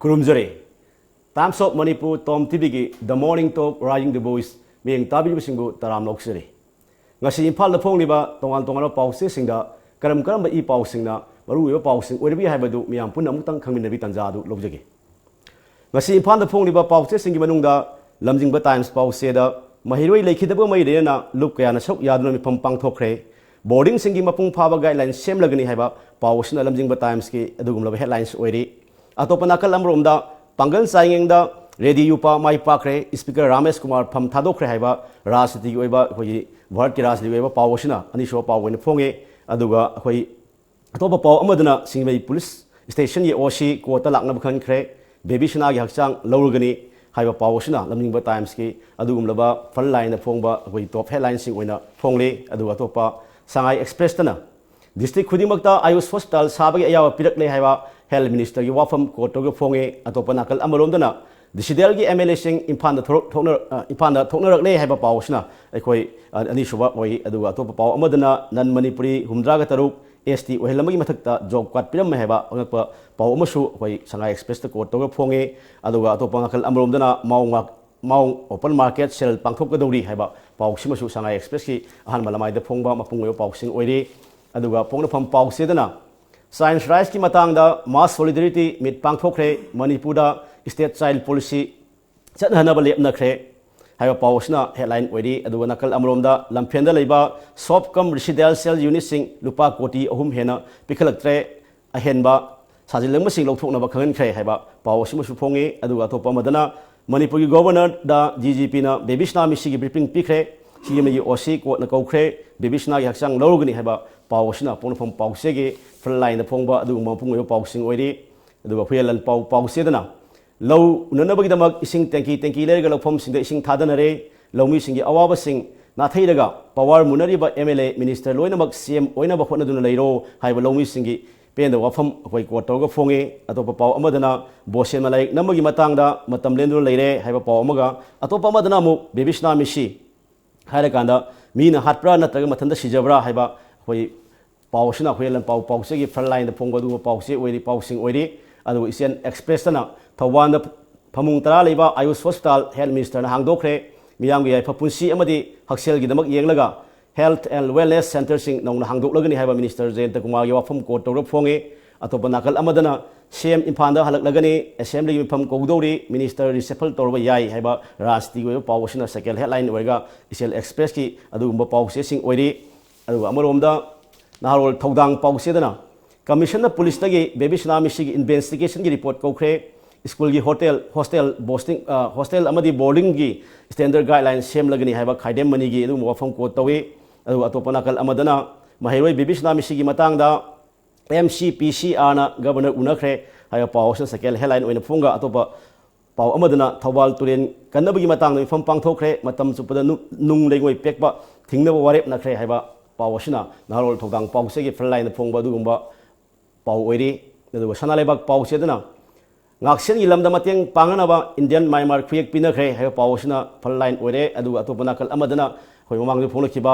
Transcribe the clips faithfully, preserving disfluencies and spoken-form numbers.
ꯈꯨꯔꯨꯝꯖꯔꯤ꯫ Times of Manipur, Tom ꯇꯤꯚꯤꯒꯤ The Morning Talk, Rising the Voice ꯃꯤꯠꯌꯦꯡ ꯇꯥꯕꯤꯔꯤꯕꯁꯤꯡꯕꯨ ꯇꯔꯥꯝꯅ ꯑꯣꯛꯆꯔꯤ꯫ ꯉꯁꯤ ꯏꯝꯐꯥꯜꯗ ꯐꯣꯡꯂꯤꯕ ꯇꯣꯉꯥꯟ ꯇꯣꯉꯥꯟꯕ ꯄꯥꯎꯆꯦꯁꯤꯡꯗ ꯀꯔꯝ ꯀꯔꯝꯕ ꯏ ꯄꯥꯎꯁꯤꯡꯅ ꯃꯔꯨꯑꯣꯏꯕ ꯄꯥꯎꯁꯤꯡ ꯑꯣꯏꯔꯤꯕꯒꯦ ꯍꯥꯏꯕꯗꯨ ꯃꯤꯌꯥꯝ ꯄꯨꯟꯅ ꯑꯃꯨꯛꯇꯪ ꯈꯪꯃꯤꯟꯅꯕꯒꯤ ꯇꯥꯟꯖꯥ ꯑꯗꯨ ꯂꯧꯖꯒꯦ꯫ ꯉꯁꯤ ꯏꯝꯐꯥꯜꯗ ꯐꯣꯡꯂꯤꯕ ꯄꯥꯎꯆꯦꯁꯤꯡꯒꯤ ꯃꯅꯨꯡꯗ ꯂꯝꯖꯤꯡꯕ ꯇꯥꯏꯝꯁ ꯄꯥꯎꯆꯦꯗ ꯃꯍꯩꯔꯣꯏ ꯂꯩꯈꯤꯗꯕꯒ ꯃꯔꯤ ꯂꯩꯅꯅ ꯂꯨꯞ ꯀꯌꯥꯅ ꯁꯔꯨꯛ ꯌꯥꯗꯨꯅ ꯃꯤꯐꯝ ꯄꯥꯡꯊꯣꯛꯈ꯭ꯔꯦ꯫ ꯕꯣꯔꯗꯤꯡꯁꯤꯡꯒꯤ ꯃꯄꯨꯡ ꯐꯥꯕ ꯒꯥꯏꯗꯂꯥꯏꯟ ꯁꯦꯝꯂꯒꯅꯤ ꯍꯥꯏꯕ ꯄꯥꯎ ꯑꯁꯤꯅ ꯂꯝꯖꯤꯡꯕ ꯇꯥꯏꯝꯁꯀꯤ ꯑꯗꯨꯒꯨꯝꯂꯕ ꯍꯦꯗꯂꯥꯏꯟꯁ ꯑꯣꯏꯔꯤ꯫ ꯑꯇꯣꯞꯄ ꯅꯥꯀꯜ ꯑꯃꯔꯣꯝꯗ ꯄꯥꯡꯒꯜ ꯆꯥꯡꯌꯦꯡꯗ ꯔꯦꯗꯤꯌꯨꯄꯥ ꯃꯥꯏ ꯄꯥꯛꯈ꯭ꯔꯦ, ꯁ꯭ꯄꯤꯀꯔ ꯔꯥꯃꯦꯁ ꯀꯨꯃꯥꯔ ꯐꯝ ꯊꯥꯗꯣꯛꯈ꯭ꯔꯦ ꯍꯥꯏꯕ ꯔꯥꯖꯅꯤꯇꯤꯒꯤ ꯑꯣꯏꯕ, ꯑꯩꯈꯣꯏꯒꯤ ꯚꯥꯔꯠꯀꯤ ꯔꯥꯖꯅꯤꯇꯤꯒꯤ ꯑꯣꯏꯕ ꯄꯥꯎ ꯑꯁꯤꯅ ꯑꯅꯤꯁꯨꯕ ꯄꯥꯎ ꯑꯣꯏꯅ ꯐꯣꯡꯉꯦ꯫ ꯑꯗꯨꯒ ꯑꯩꯈꯣꯏ ꯑꯇꯣꯞꯄ ꯄꯥꯎ ꯑꯃꯗꯅ ꯁꯤꯡꯖꯃꯩ ꯄꯨꯂꯤꯁ ꯁ꯭ꯇꯦꯁꯟꯒꯤ ꯑꯣ ꯁꯤ ꯀꯣꯔꯠꯇ ꯂꯥꯛꯅꯕ ꯈꯟꯈ꯭ꯔꯦ, ꯕꯦꯕꯤꯁꯅꯥꯒꯤ ꯍꯛꯆꯥꯡ ꯂꯧꯔꯒꯅꯤ ꯍꯥꯏꯕ ꯄꯥꯎ ꯑꯁꯤꯅ ꯂꯝꯖꯤꯡꯕ ꯇꯥꯏꯝꯁꯀꯤ ꯑꯗꯨꯒꯨꯝꯂꯕ ꯐ꯭ꯔꯟ ꯂꯥꯏꯟꯗ ꯐꯣꯡꯕ ꯑꯩꯈꯣꯏꯒꯤ ꯇꯣꯞ ꯍꯦꯗꯂꯥꯏꯟꯁꯤꯡ ꯑꯣꯏꯅ ꯐꯣꯡꯂꯤ꯫ ꯑꯗꯨꯒ ꯑꯇꯣꯞꯄ ꯁꯉꯥꯏ ꯑꯦꯛꯁꯄ꯭ꯔꯦꯁꯇꯅ ꯗꯤꯁꯇ꯭ꯔꯤꯛ ꯈꯨꯗꯤꯡꯃꯛꯇ ꯑꯥꯌꯨꯁ ꯍꯣꯁꯄꯤꯇꯥꯜ ꯁꯥꯕꯒꯤ ꯑꯌꯥꯕ ꯄꯤꯔꯛꯂꯦ ꯍꯥꯏꯕ ꯍꯦꯜꯊ ꯃꯤꯅꯤꯁꯇꯔꯒꯤ ꯋꯥꯐꯝ ꯀꯣꯔꯠꯇꯒ ꯐꯣꯡꯉꯦ꯫ ꯑꯇꯣꯞꯄ ꯅꯥꯀꯜ ꯑꯃꯔꯣꯝꯗꯅ ꯗꯤꯁꯤꯗꯦꯜꯒꯤ ꯑꯦꯝ ꯑꯦꯜ ꯑꯦꯁꯤꯡ ꯏꯝꯐꯥꯜꯗ ꯊꯣꯔꯛ-, ꯊꯣꯛꯅ-, ꯑ, ꯏꯝꯐꯥꯜꯗ ꯊꯣꯛꯅꯔꯛꯂꯦ ꯍꯥꯏꯕ ꯄꯥꯎ ꯑꯁꯤꯅ ꯑꯩꯈꯣꯏ, ꯑ, ꯑꯅꯤꯁꯨꯕ ꯑꯣꯏ꯫ ꯑꯗꯨꯒ ꯑꯇꯣꯞꯄ ꯄꯥꯎ ꯑꯃꯗꯅ ꯅꯟ ꯃꯅꯤꯄꯨꯔꯤ ꯍꯨꯝꯗ꯭ꯔꯥꯒ ꯇꯔꯨꯛ ꯑꯦꯁ ꯇꯤ ꯑꯣꯏꯍꯜꯂꯝꯕꯒꯤ ꯃꯊꯛꯇ ꯖꯣꯕ ꯀꯥꯔꯗ ꯄꯤꯔꯝꯃꯦ ꯍꯥꯏꯕ ꯑꯉꯛꯄ ꯄꯥꯎ ꯑꯃꯁꯨ ꯑꯩꯈꯣꯏ ꯁꯉꯥꯏ ꯑꯦꯛꯁꯄ꯭ꯔꯦꯁꯇ ꯀꯣꯠ ꯇꯧꯔꯒ ꯐꯣꯡꯉꯦ꯫ ꯑꯗꯨꯒ ꯑꯇꯣꯞꯄ ꯅꯥꯀꯜ ꯑꯃꯔꯣꯝꯗꯅ ꯃꯥꯎ ꯃꯥ-, ꯃꯥꯎ ꯑꯣꯄꯟ ꯃꯥꯔꯀꯦꯠ ꯁꯦꯜ ꯄꯥꯡꯊꯣꯛꯀꯗꯧꯔꯤ ꯍꯥꯏꯕ ꯄꯥꯎꯁꯤꯃꯁꯨ ꯁꯉꯥꯏ ꯑꯦꯛꯁꯄ꯭ꯔꯦꯁꯀꯤ ꯑꯍꯥꯟꯕ ꯂꯃꯥꯏꯗ ꯐꯣꯡꯕ ꯃꯄꯨꯡ ꯑꯣꯏꯕ ꯄꯥꯎꯁꯤꯡ ꯑꯣꯏꯔꯤ꯫ ꯑꯗꯨꯒ ꯄꯣꯛꯅꯐꯝ ꯄꯥꯎꯆꯦꯗꯅ ꯆꯥꯏꯜꯁ ꯔꯥꯏꯠꯁꯀꯤ ꯃꯇꯥꯡꯗ ꯃꯥꯁ ꯁꯣꯂꯤꯗꯔꯤꯇꯤ ꯃꯤꯠ ꯄꯥꯡꯊꯣꯛꯈ꯭ꯔꯦ꯫ ꯃꯅꯤꯄꯨꯔꯗ ꯁ꯭ꯇꯦꯠ ꯆꯥꯏꯜ ꯄꯣꯂꯤꯁꯤ ꯆꯠꯅꯍꯟꯅꯕ ꯂꯦꯞꯅꯈ꯭ꯔꯦ ꯍꯥꯏꯕ ꯄꯥꯎ ꯑꯁꯤꯅ ꯍꯦꯗꯂꯥꯏꯟ ꯑꯣꯏꯔꯤ꯫ ꯑꯗꯨꯒ ꯅꯥꯀꯜ ꯑꯃꯔꯣꯝꯗ ꯂꯝꯐꯦꯜꯗ ꯂꯩꯕ ꯁꯣꯞ ꯀꯝ ꯔꯤꯁꯤꯗꯦꯟꯁꯤꯌꯦꯜ ꯌꯨꯅꯤꯠꯁꯤꯡ ꯂꯨꯄꯥ ꯀꯣꯇꯤ ꯑꯍꯨꯝ ꯍꯦꯟꯅ ꯄꯤꯈꯠꯂꯛꯇ꯭ꯔꯦ, ꯑꯍꯦꯟꯕ ꯁꯥꯖꯤꯜꯂꯝꯕꯁꯤꯡ ꯂꯧꯊꯣꯛꯅꯕ ꯈꯪꯍꯟꯈ꯭ꯔꯦ ꯍꯥꯏꯕ ꯄꯥꯎ ꯑꯁꯤꯃꯁꯨ ꯐꯣꯡꯉꯤ꯫ ꯑꯗꯨꯒ ꯑꯇꯣꯞꯄ ꯑꯃꯗꯅ ꯃꯅꯤꯄꯨꯔꯒꯤ ꯒꯣꯕꯔꯅꯔꯗ ꯗꯤ ꯖꯤ ꯄꯤꯅ ꯕꯦꯕꯤꯁꯅꯥ ꯃꯤꯁꯤꯒꯤ ꯕ꯭ꯔꯤꯐꯤꯡ ꯄꯤꯈ꯭ꯔꯦ, ꯁꯤ ꯑꯦꯝ ꯑꯦꯒꯤ ꯑꯣ ꯁꯤ ꯀꯣꯔꯠꯅ ꯀꯧꯈ꯭ꯔꯦ, ꯕꯦꯕꯤꯁꯅꯥꯒꯤ ꯍꯛꯆꯥꯡ ꯂꯧꯔꯒꯅꯤ ꯍꯥꯏꯕ ꯄꯥꯎ ꯑꯁꯤꯅ ꯄꯣꯛꯅꯐꯝ ꯄꯥꯎꯆꯦꯒꯤ ꯐ꯭ꯔꯟ ꯂꯥꯏꯟꯗ ꯐꯣꯡꯕ ꯑꯗꯨꯒꯨꯝꯕ ꯃꯄꯨꯡ ꯑꯣꯏꯕ ꯄꯥꯎꯁꯤꯡ ꯑꯣꯏꯔꯤ꯫ ꯑꯗꯨꯒ ꯍꯨꯏꯌꯦꯟ ꯂꯥꯟꯄꯥꯎ ꯄꯥꯎꯆꯦꯗꯅ ꯂꯧ ꯎꯅꯅꯕꯒꯤꯗꯃꯛ ꯏꯁꯤꯡ ꯇꯦꯡꯀꯤ ꯇꯦꯡꯀꯤ ꯂꯩꯔꯒ ꯂꯧꯐꯝꯁꯤꯡꯗ ꯏꯁꯤꯡ ꯊꯥꯗꯅꯔꯦ꯫ ꯂꯧꯃꯤꯁꯤꯡꯒꯤ ꯑꯋꯥꯕꯁꯤꯡ ꯅꯥꯊꯩꯔꯒ ꯄꯋꯥꯔ ꯃꯨꯟꯅꯔꯤꯕ ꯑꯦꯝ ꯑꯦꯜ ꯑꯦ, ꯃꯤꯅꯤꯁꯇꯔ ꯂꯣꯏꯅꯃꯛ ꯁꯤ ꯑꯦꯝ ꯑꯣꯏꯅꯕ ꯍꯣꯠꯅꯗꯨꯅ ꯂꯩꯔꯣ ꯍꯥꯏꯕ ꯂꯧꯃꯤꯁꯤꯡꯒꯤ ꯄꯦꯟꯗꯕ ꯋꯥꯐꯝ ꯑꯩꯈꯣꯏ ꯀꯣꯠ ꯇꯧꯔꯒ ꯐꯣꯡꯉꯤ꯫ ꯑꯇꯣꯞꯄ ꯄꯥꯎ ꯑꯃꯗꯅ ꯕꯣꯁꯦꯟ ꯃꯂꯥꯏꯔꯤꯛ ꯅꯝꯕꯒꯤ ꯃꯇꯥꯡꯗ ꯃꯇꯝ ꯂꯦꯟꯗꯨꯅ ꯂꯩꯔꯦ ꯍꯥꯏꯕ ꯄꯥꯎ ꯑꯃꯒ, ꯑꯇꯣꯞꯄ ꯑꯃꯗꯅ ꯑꯃꯨꯛ ꯕꯦꯕꯤꯁꯅꯥ ꯃꯤꯁꯤ ꯍꯥꯏꯔꯀꯥꯟꯗ ꯃꯤꯅ ꯍꯥꯠꯄ꯭ꯔꯥ ꯅꯠꯇ꯭ꯔꯒ ꯃꯊꯟꯇ ꯁꯤꯖꯕ꯭ꯔꯥ ꯍꯥꯏꯕ ꯑꯩꯈꯣꯏ ꯄꯥꯎ ꯑꯁꯤꯅ ꯑꯩꯈꯣꯏ ꯂꯝꯄꯥꯎ ꯄꯥꯎꯆꯦꯒꯤ ꯐ꯭ꯔꯟ ꯂꯥꯏꯟꯗ ꯐꯣꯡꯕ ꯑꯗꯨꯒꯨꯝꯕ ꯄꯥꯎꯆꯦ ꯑꯣꯏꯔꯤ, ꯄꯥꯎꯁꯤꯡ ꯑꯣꯏꯔꯤ꯫ ꯑꯗꯨꯒ ꯏꯆꯦꯜ ꯑꯦꯛꯁꯄ꯭ꯔꯦꯁꯇꯅ ꯊꯧꯕꯥꯜꯗ ꯐꯃꯨꯡ ꯇꯔꯥ ꯂꯩꯕ ꯑꯌꯨꯁ ꯍꯣꯁꯄꯤꯇꯥꯜ ꯍꯦꯜꯊ ꯃꯤꯅꯤꯁꯇꯔꯅ ꯍꯥꯡꯗꯣꯛꯈ꯭ꯔꯦ꯫ ꯃꯤꯌꯥꯝꯒꯤ ꯌꯥꯏꯐ ꯄꯨꯟꯁꯤ ꯑꯃꯗꯤ ꯍꯛꯁꯦꯜꯒꯤꯗꯃꯛ ꯌꯦꯡꯂꯒ ꯍꯦꯜꯊ ꯑꯦꯟ ꯋꯦꯜꯅꯦꯁ ꯁꯦꯟꯇꯔꯁꯤꯡ ꯅꯧꯅ ꯍꯥꯡꯗꯣꯛꯂꯒꯅꯤ ꯍꯥꯏꯕ ꯃꯤꯅꯤꯁꯇꯔ ꯖꯌꯟꯇ ꯀꯨꯃꯥꯔꯒꯤ ꯋꯥꯐꯝ ꯀꯣꯠ ꯇꯧꯔꯒ ꯐꯣꯡꯉꯤ꯫ ꯑꯇꯣꯞꯄ ꯅꯥꯀꯜ ꯑꯃꯗꯅ ꯁꯤ ꯑꯦꯝ ꯏꯝꯐꯥꯜꯗ ꯍꯜꯂꯛꯂꯒꯅꯤ, ꯑꯦꯁꯦꯝꯕ꯭ꯂꯤꯒꯤ ꯃꯤꯐꯝ ꯀꯧꯗꯧꯔꯤ, ꯃꯤꯅꯤꯁꯇꯔ ꯔꯤꯁꯦꯐꯜ ꯇꯧꯔꯕ ꯌꯥꯏ ꯍꯥꯏꯕ ꯔꯥꯖꯅꯤꯇꯤꯒꯤ ꯑꯣꯏꯕ ꯄꯥꯎ ꯑꯁꯤꯅ ꯁꯦꯀꯦꯟ ꯍꯦꯗꯂꯥꯏꯟ ꯑꯣꯏꯔꯒ ꯏꯆꯦꯜ ꯑꯦꯛꯁꯄ꯭ꯔꯦꯁꯀꯤ ꯑꯗꯨꯒꯨꯝꯕ ꯄꯥꯎꯆꯦꯁꯤꯡ ꯑꯣꯏꯔꯤ꯫ ꯑꯗꯨꯒ ꯑꯃꯔꯣꯝꯗ ꯅꯍꯥꯔꯣꯜ ꯊꯧꯗꯥꯡ ꯄꯥꯎꯆꯦꯗꯅ ꯀꯃꯤꯁꯟꯅ ꯄꯨꯂꯤꯁꯇꯒꯤ ꯕꯦꯕꯤ ꯁꯅꯥ ꯃꯤꯁꯤꯒꯤ ꯏꯟꯚꯦꯁꯇꯤꯒꯦꯁꯟꯒꯤ ꯔꯤꯄꯣꯔꯠ ꯀꯧꯈ꯭ꯔꯦ꯫ ꯁ꯭ꯀꯨꯜꯒꯤ ꯍꯣꯇꯦꯜ, ꯍꯣꯁꯇꯦꯜ, ꯕꯣꯁꯇꯤꯡ, ꯑ, ꯍꯣꯁꯇꯦꯜ ꯑꯃꯗꯤ ꯕꯣꯔꯗꯤꯡꯒꯤ ꯁ꯭ꯇꯦꯟꯗꯔꯗ ꯒꯥꯏꯗꯂꯥꯏꯟ ꯁꯦꯝꯂꯒꯅꯤ ꯍꯥꯏꯕ ꯈꯥꯏꯗꯦꯝ ꯃꯅꯤꯒꯤ ꯑꯗꯨꯒꯨꯝꯕ ꯋꯥꯐꯝ ꯀꯣꯠ ꯇꯧꯏ꯫ ꯑꯗꯨꯒ ꯑꯇꯣꯞꯄ ꯅꯥꯀꯜ ꯑꯃꯗꯅ ꯃꯍꯩꯔꯣꯏ ꯕꯦꯕꯤ ꯁꯅꯥ ꯃꯤꯁꯤꯒꯤ ꯃꯇꯥꯡꯗ ꯑꯦꯝ ꯁꯤ ꯄꯤ ꯁꯤ ꯑꯥꯔꯅ ꯒꯕꯔꯅꯔ ꯎꯅꯈ꯭ꯔꯦ ꯍꯥꯏꯕ ꯄꯥꯎ ꯑꯁꯤꯅ ꯁꯦꯀꯦꯟ ꯍꯦꯗꯂꯥꯏꯟ ꯑꯣꯏꯅ ꯐꯣꯡꯒ ꯑꯇꯣꯞꯄ ꯄꯥꯎ ꯑꯃꯗꯅ ꯊꯧꯕꯥꯜ ꯇꯨꯔꯦꯜ ꯀꯟꯅꯕꯒꯤ ꯃꯇꯥꯡꯗ ꯃꯤꯐꯝ ꯄꯥꯡꯊꯣꯛꯈ꯭ꯔꯦ, ꯃꯇꯝ ꯆꯨꯞꯄꯗ ꯅꯨ-, ꯅꯨꯡ ꯂꯩꯉꯣꯏ ꯄꯦꯛꯄ ꯊꯤꯡꯅꯕ ꯋꯥꯔꯦꯞꯅꯈ꯭ꯔꯦ ꯍꯥꯏꯕ ꯄꯥꯎ ꯑꯁꯤꯅ ꯅꯍꯥꯔꯣꯜ ꯊꯧꯗꯥꯡ ꯄꯥꯎꯆꯦꯒꯤ ꯐ꯭ꯔꯟꯂꯥꯏꯟꯗ ꯐꯣꯡꯕ ꯑꯗꯨꯒꯨꯝꯕ ꯄꯥꯎ ꯑꯣꯏꯔꯤ꯫ ꯑꯗꯨꯒ ꯁꯅꯥ ꯂꯩꯕꯥꯛ ꯄꯥꯎꯆꯦꯗꯅ ꯉꯥꯛꯁꯦꯟꯒꯤ ꯂꯝꯗ ꯃꯇꯦꯡ ꯄꯥꯡꯅꯅꯕ ꯏꯟꯗꯤꯌꯟ ꯃ꯭ꯌꯥꯟꯃꯥꯔ ꯈꯨꯌꯦꯛ ꯄꯤꯅꯈ꯭ꯔꯦ ꯍꯥꯏꯕ ꯄꯥꯎ ꯑꯁꯤꯅ ꯐ꯭ꯔꯟꯂꯥꯏꯟ ꯑꯣꯏꯔꯦ꯫ ꯑꯗꯨꯒ ꯑꯇꯣꯞꯄ ꯅꯥꯀꯜ ꯑꯃꯗꯅ ꯑꯩꯈꯣꯏ ꯃꯃꯥꯡꯗ ꯐꯣꯡꯂꯛꯈꯤꯕ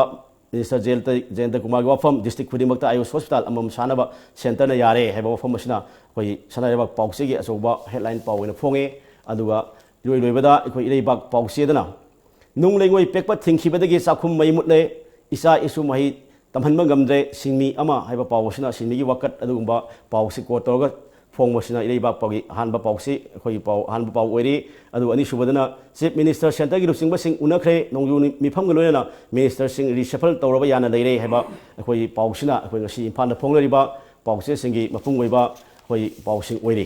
ꯃꯤꯅꯤꯁꯇꯔ ꯖꯌꯟꯇ, ꯖꯌꯟꯇ ꯀꯨꯃꯥꯔꯒꯤ ꯋꯥꯐꯝ, ꯗꯤꯁꯇ꯭ꯔꯤꯛ ꯈꯨꯗꯤꯡꯃꯛꯇ ꯑꯌꯨꯁ ꯍꯣꯁꯄꯤꯇꯥꯜ ꯑꯃꯃꯝ ꯁꯥꯅꯕ ꯁꯦꯟꯇꯔꯅ ꯌꯥꯔꯦ ꯍꯥꯏꯕ ꯋꯥꯐꯝ ꯑꯁꯤꯅ ꯑꯩꯈꯣꯏ ꯁꯅꯥ ꯂꯩꯕꯥꯛ ꯄꯥꯎꯆꯦꯒꯤ ꯑꯆꯧꯕ ꯍꯦꯗꯂꯥꯏꯟ ꯄꯥꯎ ꯑꯣꯏꯅ ꯐꯣꯡꯉꯦ꯫ ꯑꯗꯨꯒ ꯏꯔꯣꯏ ꯂꯣꯏꯕꯗ ꯑꯩꯈꯣꯏ ꯏꯔꯩꯕꯥꯛ ꯄꯥꯎꯆꯦꯗꯅ ꯅꯨꯡ ꯂꯩꯉꯣꯏ ꯄꯦꯛꯄ ꯊꯤꯡꯈꯤꯕꯗꯒꯤ ꯆꯥꯛꯈꯨꯝ ꯃꯩ ꯃꯨꯠꯂꯦ, ꯏꯆꯥ ꯏꯁꯨ ꯃꯍꯩ ꯇꯝꯍꯟꯕ ꯉꯝꯗ꯭ꯔꯦ, ꯁꯤꯟꯃꯤ ꯑꯃ ꯍꯥꯏꯕ ꯄꯥꯎ ꯑꯁꯤꯅ ꯁꯤꯟꯃꯤꯒꯤ ꯋꯥꯀꯠ ꯑꯗꯨꯒꯨꯝꯕ ꯄꯥꯎꯁꯤ ꯀꯣꯠ ꯇꯧꯔꯒ ꯐꯣꯡꯕꯁꯤꯅ ꯏꯔꯩꯕꯥꯛ ꯄꯥꯎꯒꯤ ꯑꯍꯥꯟꯕ ꯄꯥꯎꯁꯤ, ꯑꯩꯈꯣꯏꯒꯤ ꯄꯥꯎ, ꯑꯍꯥꯟꯕ ꯄꯥꯎ ꯑꯣꯏꯔꯤ꯫ ꯑꯗꯨꯒ ꯑꯅꯤꯁꯨꯕꯗꯅ ꯆꯤꯐ ꯃꯤꯅꯤꯁꯇꯔ, ꯁꯦꯟꯇꯔꯒꯤ ꯂꯨꯆꯤꯡꯕꯁꯤꯡ ꯎꯅꯈ꯭ꯔꯦ, ꯅꯣꯡꯖꯨ ꯅꯨꯃꯤꯠ ꯃꯤꯐꯝꯒ ꯂꯣꯏꯅꯅ ꯃꯤꯅꯤꯁꯇꯔꯁꯤꯡ ꯔꯤꯁꯐꯜ ꯇꯧꯔꯕ ꯌꯥꯅ ꯂꯩꯔꯦ ꯍꯥꯏꯕ ꯑꯩꯈꯣꯏꯒꯤ ꯄꯥꯎꯁꯤꯅ ꯑꯩꯈꯣꯏ ꯉꯁꯤ ꯏꯝꯐꯥꯜꯗ ꯐꯣꯡꯅꯔꯤꯕ ꯄꯥꯎꯆꯦꯁꯤꯡꯒꯤ ꯃꯄꯨꯡ ꯑꯣꯏꯕ ꯑꯩꯈꯣꯏ ꯄꯥꯎꯁꯤꯡ ꯑꯣꯏꯔꯤ꯫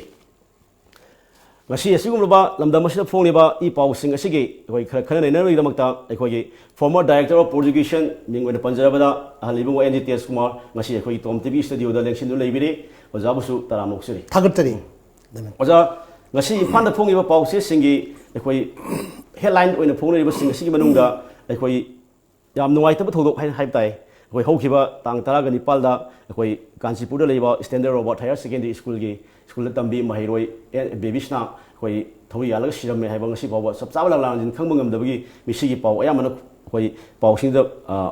ꯉꯁꯤ ꯑꯁꯤꯒꯨꯝꯂꯕ ꯂꯝꯗꯝ ꯑꯁꯤꯗ ꯐꯣꯡꯂꯤꯕ ꯏ ꯄꯥꯎꯁꯤꯡ ꯑꯁꯤꯒꯤ ꯑꯩꯈꯣꯏ ꯈꯔ ꯈꯟꯅ ꯅꯩꯅꯕꯒꯤꯗꯃꯛꯇ ꯑꯩꯈꯣꯏꯒꯤ former director of prosecution, ꯃꯤꯡ ꯑꯣꯏꯅ ꯄꯟꯖꯔꯕꯗ ꯑꯍꯜ ꯏꯕꯨꯡꯉꯣ ꯑꯦꯟ ꯗꯤ ꯇꯦꯖꯀꯨꯃꯥꯔ ꯉꯁꯤ ꯑꯩꯈꯣꯏꯒꯤ ꯇꯣꯝ ꯇꯤ ꯚꯤ ꯁ꯭ꯇꯨꯗꯤꯑꯣꯗ ꯂꯦꯡꯁꯤꯟꯗꯨꯅ ꯂꯩꯕꯤꯔꯤ꯫ ꯑꯣꯖꯥꯕꯨꯁꯨ ꯇꯔꯥꯝꯅ ꯑꯣꯛꯆꯔꯤ꯫ ꯊꯥꯒꯠꯆꯔꯤ꯫ ꯑꯣꯖꯥ, ꯉꯁꯤ ꯏꯝꯐꯥꯜꯗ ꯐꯣꯡꯉꯤꯕ ꯄꯥꯎꯆꯦꯁꯤꯡꯒꯤ ꯑꯩꯈꯣꯏ ꯍꯦꯗꯂꯥꯏꯟ ꯑꯣꯏꯅ ꯐꯣꯡꯅꯔꯤꯕꯁꯤꯡ ꯑꯁꯤꯒꯤ ꯃꯅꯨꯡꯗ ꯑꯩꯈꯣꯏ ꯌꯥꯝ ꯅꯨꯡꯉꯥꯏꯇꯕ ꯊꯧꯗꯣꯛ ꯍꯥꯏꯅ ꯍꯥꯏꯕ ꯇꯥꯏ꯫ ꯑꯩꯈꯣꯏ ꯍꯧꯈꯤꯕ ꯇꯥꯡ ꯇꯔꯥꯒ ꯅꯤꯄꯥꯜꯗ ꯑꯩꯈꯣꯏ ꯀꯥꯟꯆꯤꯄꯨꯔꯗ ꯂꯩꯕ ꯁ꯭ꯇꯦꯟꯗꯔꯗ ꯔꯣꯕꯥꯔꯠ ꯍꯥꯌꯔ ꯁꯦꯀꯦꯟꯗꯔꯤ ꯁ꯭ꯀꯨꯜꯒꯤ, ꯁ꯭ꯀꯨꯜꯗ ꯇꯝꯕꯤ ꯃꯍꯩꯔꯣꯏ ꯑꯦ, ꯕꯦꯕꯤꯁꯅꯥ ꯑꯩꯈꯣꯏ ꯊꯧꯔꯤ ꯌꯥꯜꯂꯒ ꯁꯤꯔꯝꯃꯦ ꯍꯥꯏꯕ ꯉꯁꯤ ꯐꯥꯎꯕ ꯆꯞ ꯆꯥꯕ ꯂꯥꯡꯂꯥꯡꯁꯤꯟ ꯈꯪꯕ ꯉꯝꯗꯕꯒꯤ ꯃꯤꯁꯤꯒꯤ ꯄꯥꯎ ꯑꯌꯥꯝꯕꯅ ꯑꯩꯈꯣꯏ ꯄꯥꯎꯁꯤꯡꯗ, ꯑ,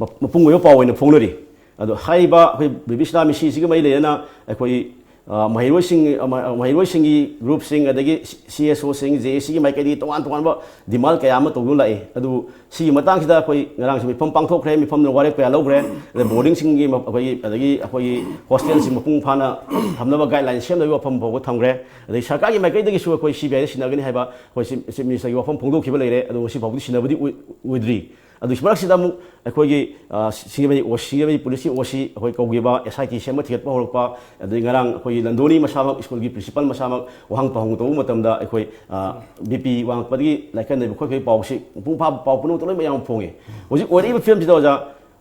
ꯃ-, ꯃꯄꯨꯡ ꯑꯣꯏꯕ ꯄꯥꯎ ꯑꯣꯏꯅ ꯐꯣꯡꯅꯔꯤ꯫ ꯑꯗꯣ ꯍꯥꯏꯔꯤꯕ ꯑꯩꯈꯣꯏ ꯕꯦꯕꯤꯁꯅꯥ ꯃꯤꯁꯤꯁꯤꯒ ꯃꯔꯤ ꯂꯩꯅꯅ ꯑꯩꯈꯣꯏ ꯑ, ꯃꯍꯩꯔꯣꯏꯁꯤꯡ, ꯑ, ꯃ-, ꯑ, ꯃꯍꯩꯔꯣꯏꯁꯤꯡꯒꯤ ꯒ꯭ꯔꯨꯞꯁꯤꯡ, ꯑꯗꯒꯤ ꯁꯤ-, ꯁꯤ ꯑꯦꯁ ꯑꯣꯁꯤꯡ, ꯖꯦ ꯑꯦ ꯁꯤꯒꯤ ꯃꯥꯏꯀꯩꯗꯒꯤ ꯇꯣꯉꯥꯟ ꯇꯣꯉꯥꯟꯕ ꯗꯤꯃꯥꯟ ꯀꯌꯥ ꯑꯃ ꯇꯧꯗꯨꯅ ꯂꯥꯛꯏ꯫ ꯑꯗꯨ ꯁꯤꯒꯤ ꯃꯇꯥꯡꯁꯤꯗ ꯑꯩꯈꯣꯏ ꯉꯔꯥꯡꯁꯨ ꯃꯤꯐꯝ ꯄꯥꯡꯊꯣꯛꯈ꯭ꯔꯦ, ꯃꯤꯐꯝꯗ ꯋꯥꯔꯦꯞ ꯀꯌꯥ ꯂꯧꯈ꯭ꯔꯦ꯫ ꯑꯗꯩ ꯕꯣꯔꯗꯤꯡꯁꯤꯡꯒꯤ ꯃ-, ꯑꯩꯈꯣꯏꯒꯤ, ꯑꯗꯒꯤ ꯑꯩꯈꯣꯏꯒꯤ ꯍꯣꯁꯇꯦꯜꯁꯤꯡ ꯃꯄꯨꯡ ꯐꯥꯅ ꯊꯝꯅꯕ ꯒꯥꯏꯗꯂꯥꯏꯟ ꯁꯦꯝꯅꯕꯒꯤ ꯋꯥꯐꯝ ꯐꯥꯎꯕ ꯊꯝꯈ꯭ꯔꯦ꯫ ꯑꯗꯩ ꯁꯔꯀꯥꯔꯒꯤ ꯃꯥꯏꯀꯩꯗꯒꯤꯁꯨ ꯑꯩꯈꯣꯏ ꯁꯤ ꯕꯤ ꯑꯥꯏꯗ ꯁꯤꯟꯅꯒꯅꯤ ꯍꯥꯏꯕ ꯑꯩꯈꯣꯏ ꯆꯤꯐ, ꯆꯤꯐ ꯃꯤꯅꯤꯁꯇꯔꯒꯤ ꯋꯥꯐꯝ ꯐꯣꯡꯗꯣꯛꯈꯤꯕ ꯂꯩꯔꯦ, ꯑꯗꯨ ꯉꯁꯤ ꯐꯥꯎꯕꯗꯤ ꯁꯤꯟꯅꯕꯗꯤ ꯑꯣꯏ-, ꯑꯣꯏꯗ꯭ꯔꯤ꯫ ꯑꯗꯨ ꯃꯔꯛꯁꯤꯗ ꯑꯃꯨꯛ ꯑꯩꯈꯣꯏꯒꯤ, ꯑ, ꯁꯤꯡꯖꯃꯩ ꯑꯣ-, ꯁꯤꯡꯖꯃꯩ ꯄꯨꯂꯤꯁꯀꯤ ꯑꯣ ꯁꯤ ꯑꯩꯈꯣꯏ ꯀꯧꯈꯤꯕ, ꯑꯦꯁ ꯑꯥꯏ ꯇꯤ ꯁꯦꯝꯕ ꯊꯤꯒꯠꯄ ꯍꯧꯔꯛꯄ, ꯑꯗꯩ ꯉꯔꯥꯡ ꯑꯩꯈꯣꯏꯒꯤ ꯂꯟꯗꯣꯅꯤ ꯃꯁꯥꯃꯛ, ꯁ꯭ꯀꯨꯜꯒꯤ ꯄ꯭ꯔꯤꯟꯁꯤꯄꯥꯜ ꯃꯁꯥꯃꯛ ꯋꯥꯍꯪ ꯄꯥꯎꯍꯪ ꯇꯧꯕ ꯃꯇꯝꯗ ꯑꯩꯈꯣꯏ, ꯑ, ꯕꯤ ꯄꯤ ꯋꯥꯡꯉꯛꯄꯗꯒꯤ ꯂꯥꯏꯀꯠꯅꯕ ꯈꯣꯠꯄꯒꯤ ꯄꯥꯎꯁꯤ ꯃꯄꯨꯡ ꯐꯥꯕ ꯄꯥꯎ ꯄꯨꯝꯅꯃꯛꯇ ꯂꯣꯏꯅꯃꯛ ꯌꯥꯝ ꯐꯣꯡꯉꯤ꯫ ꯍꯧꯖꯤꯛ ꯑꯣꯏꯔꯛꯏꯕ ꯐꯤꯕꯝꯁꯤꯗ ꯑꯣꯖꯥ,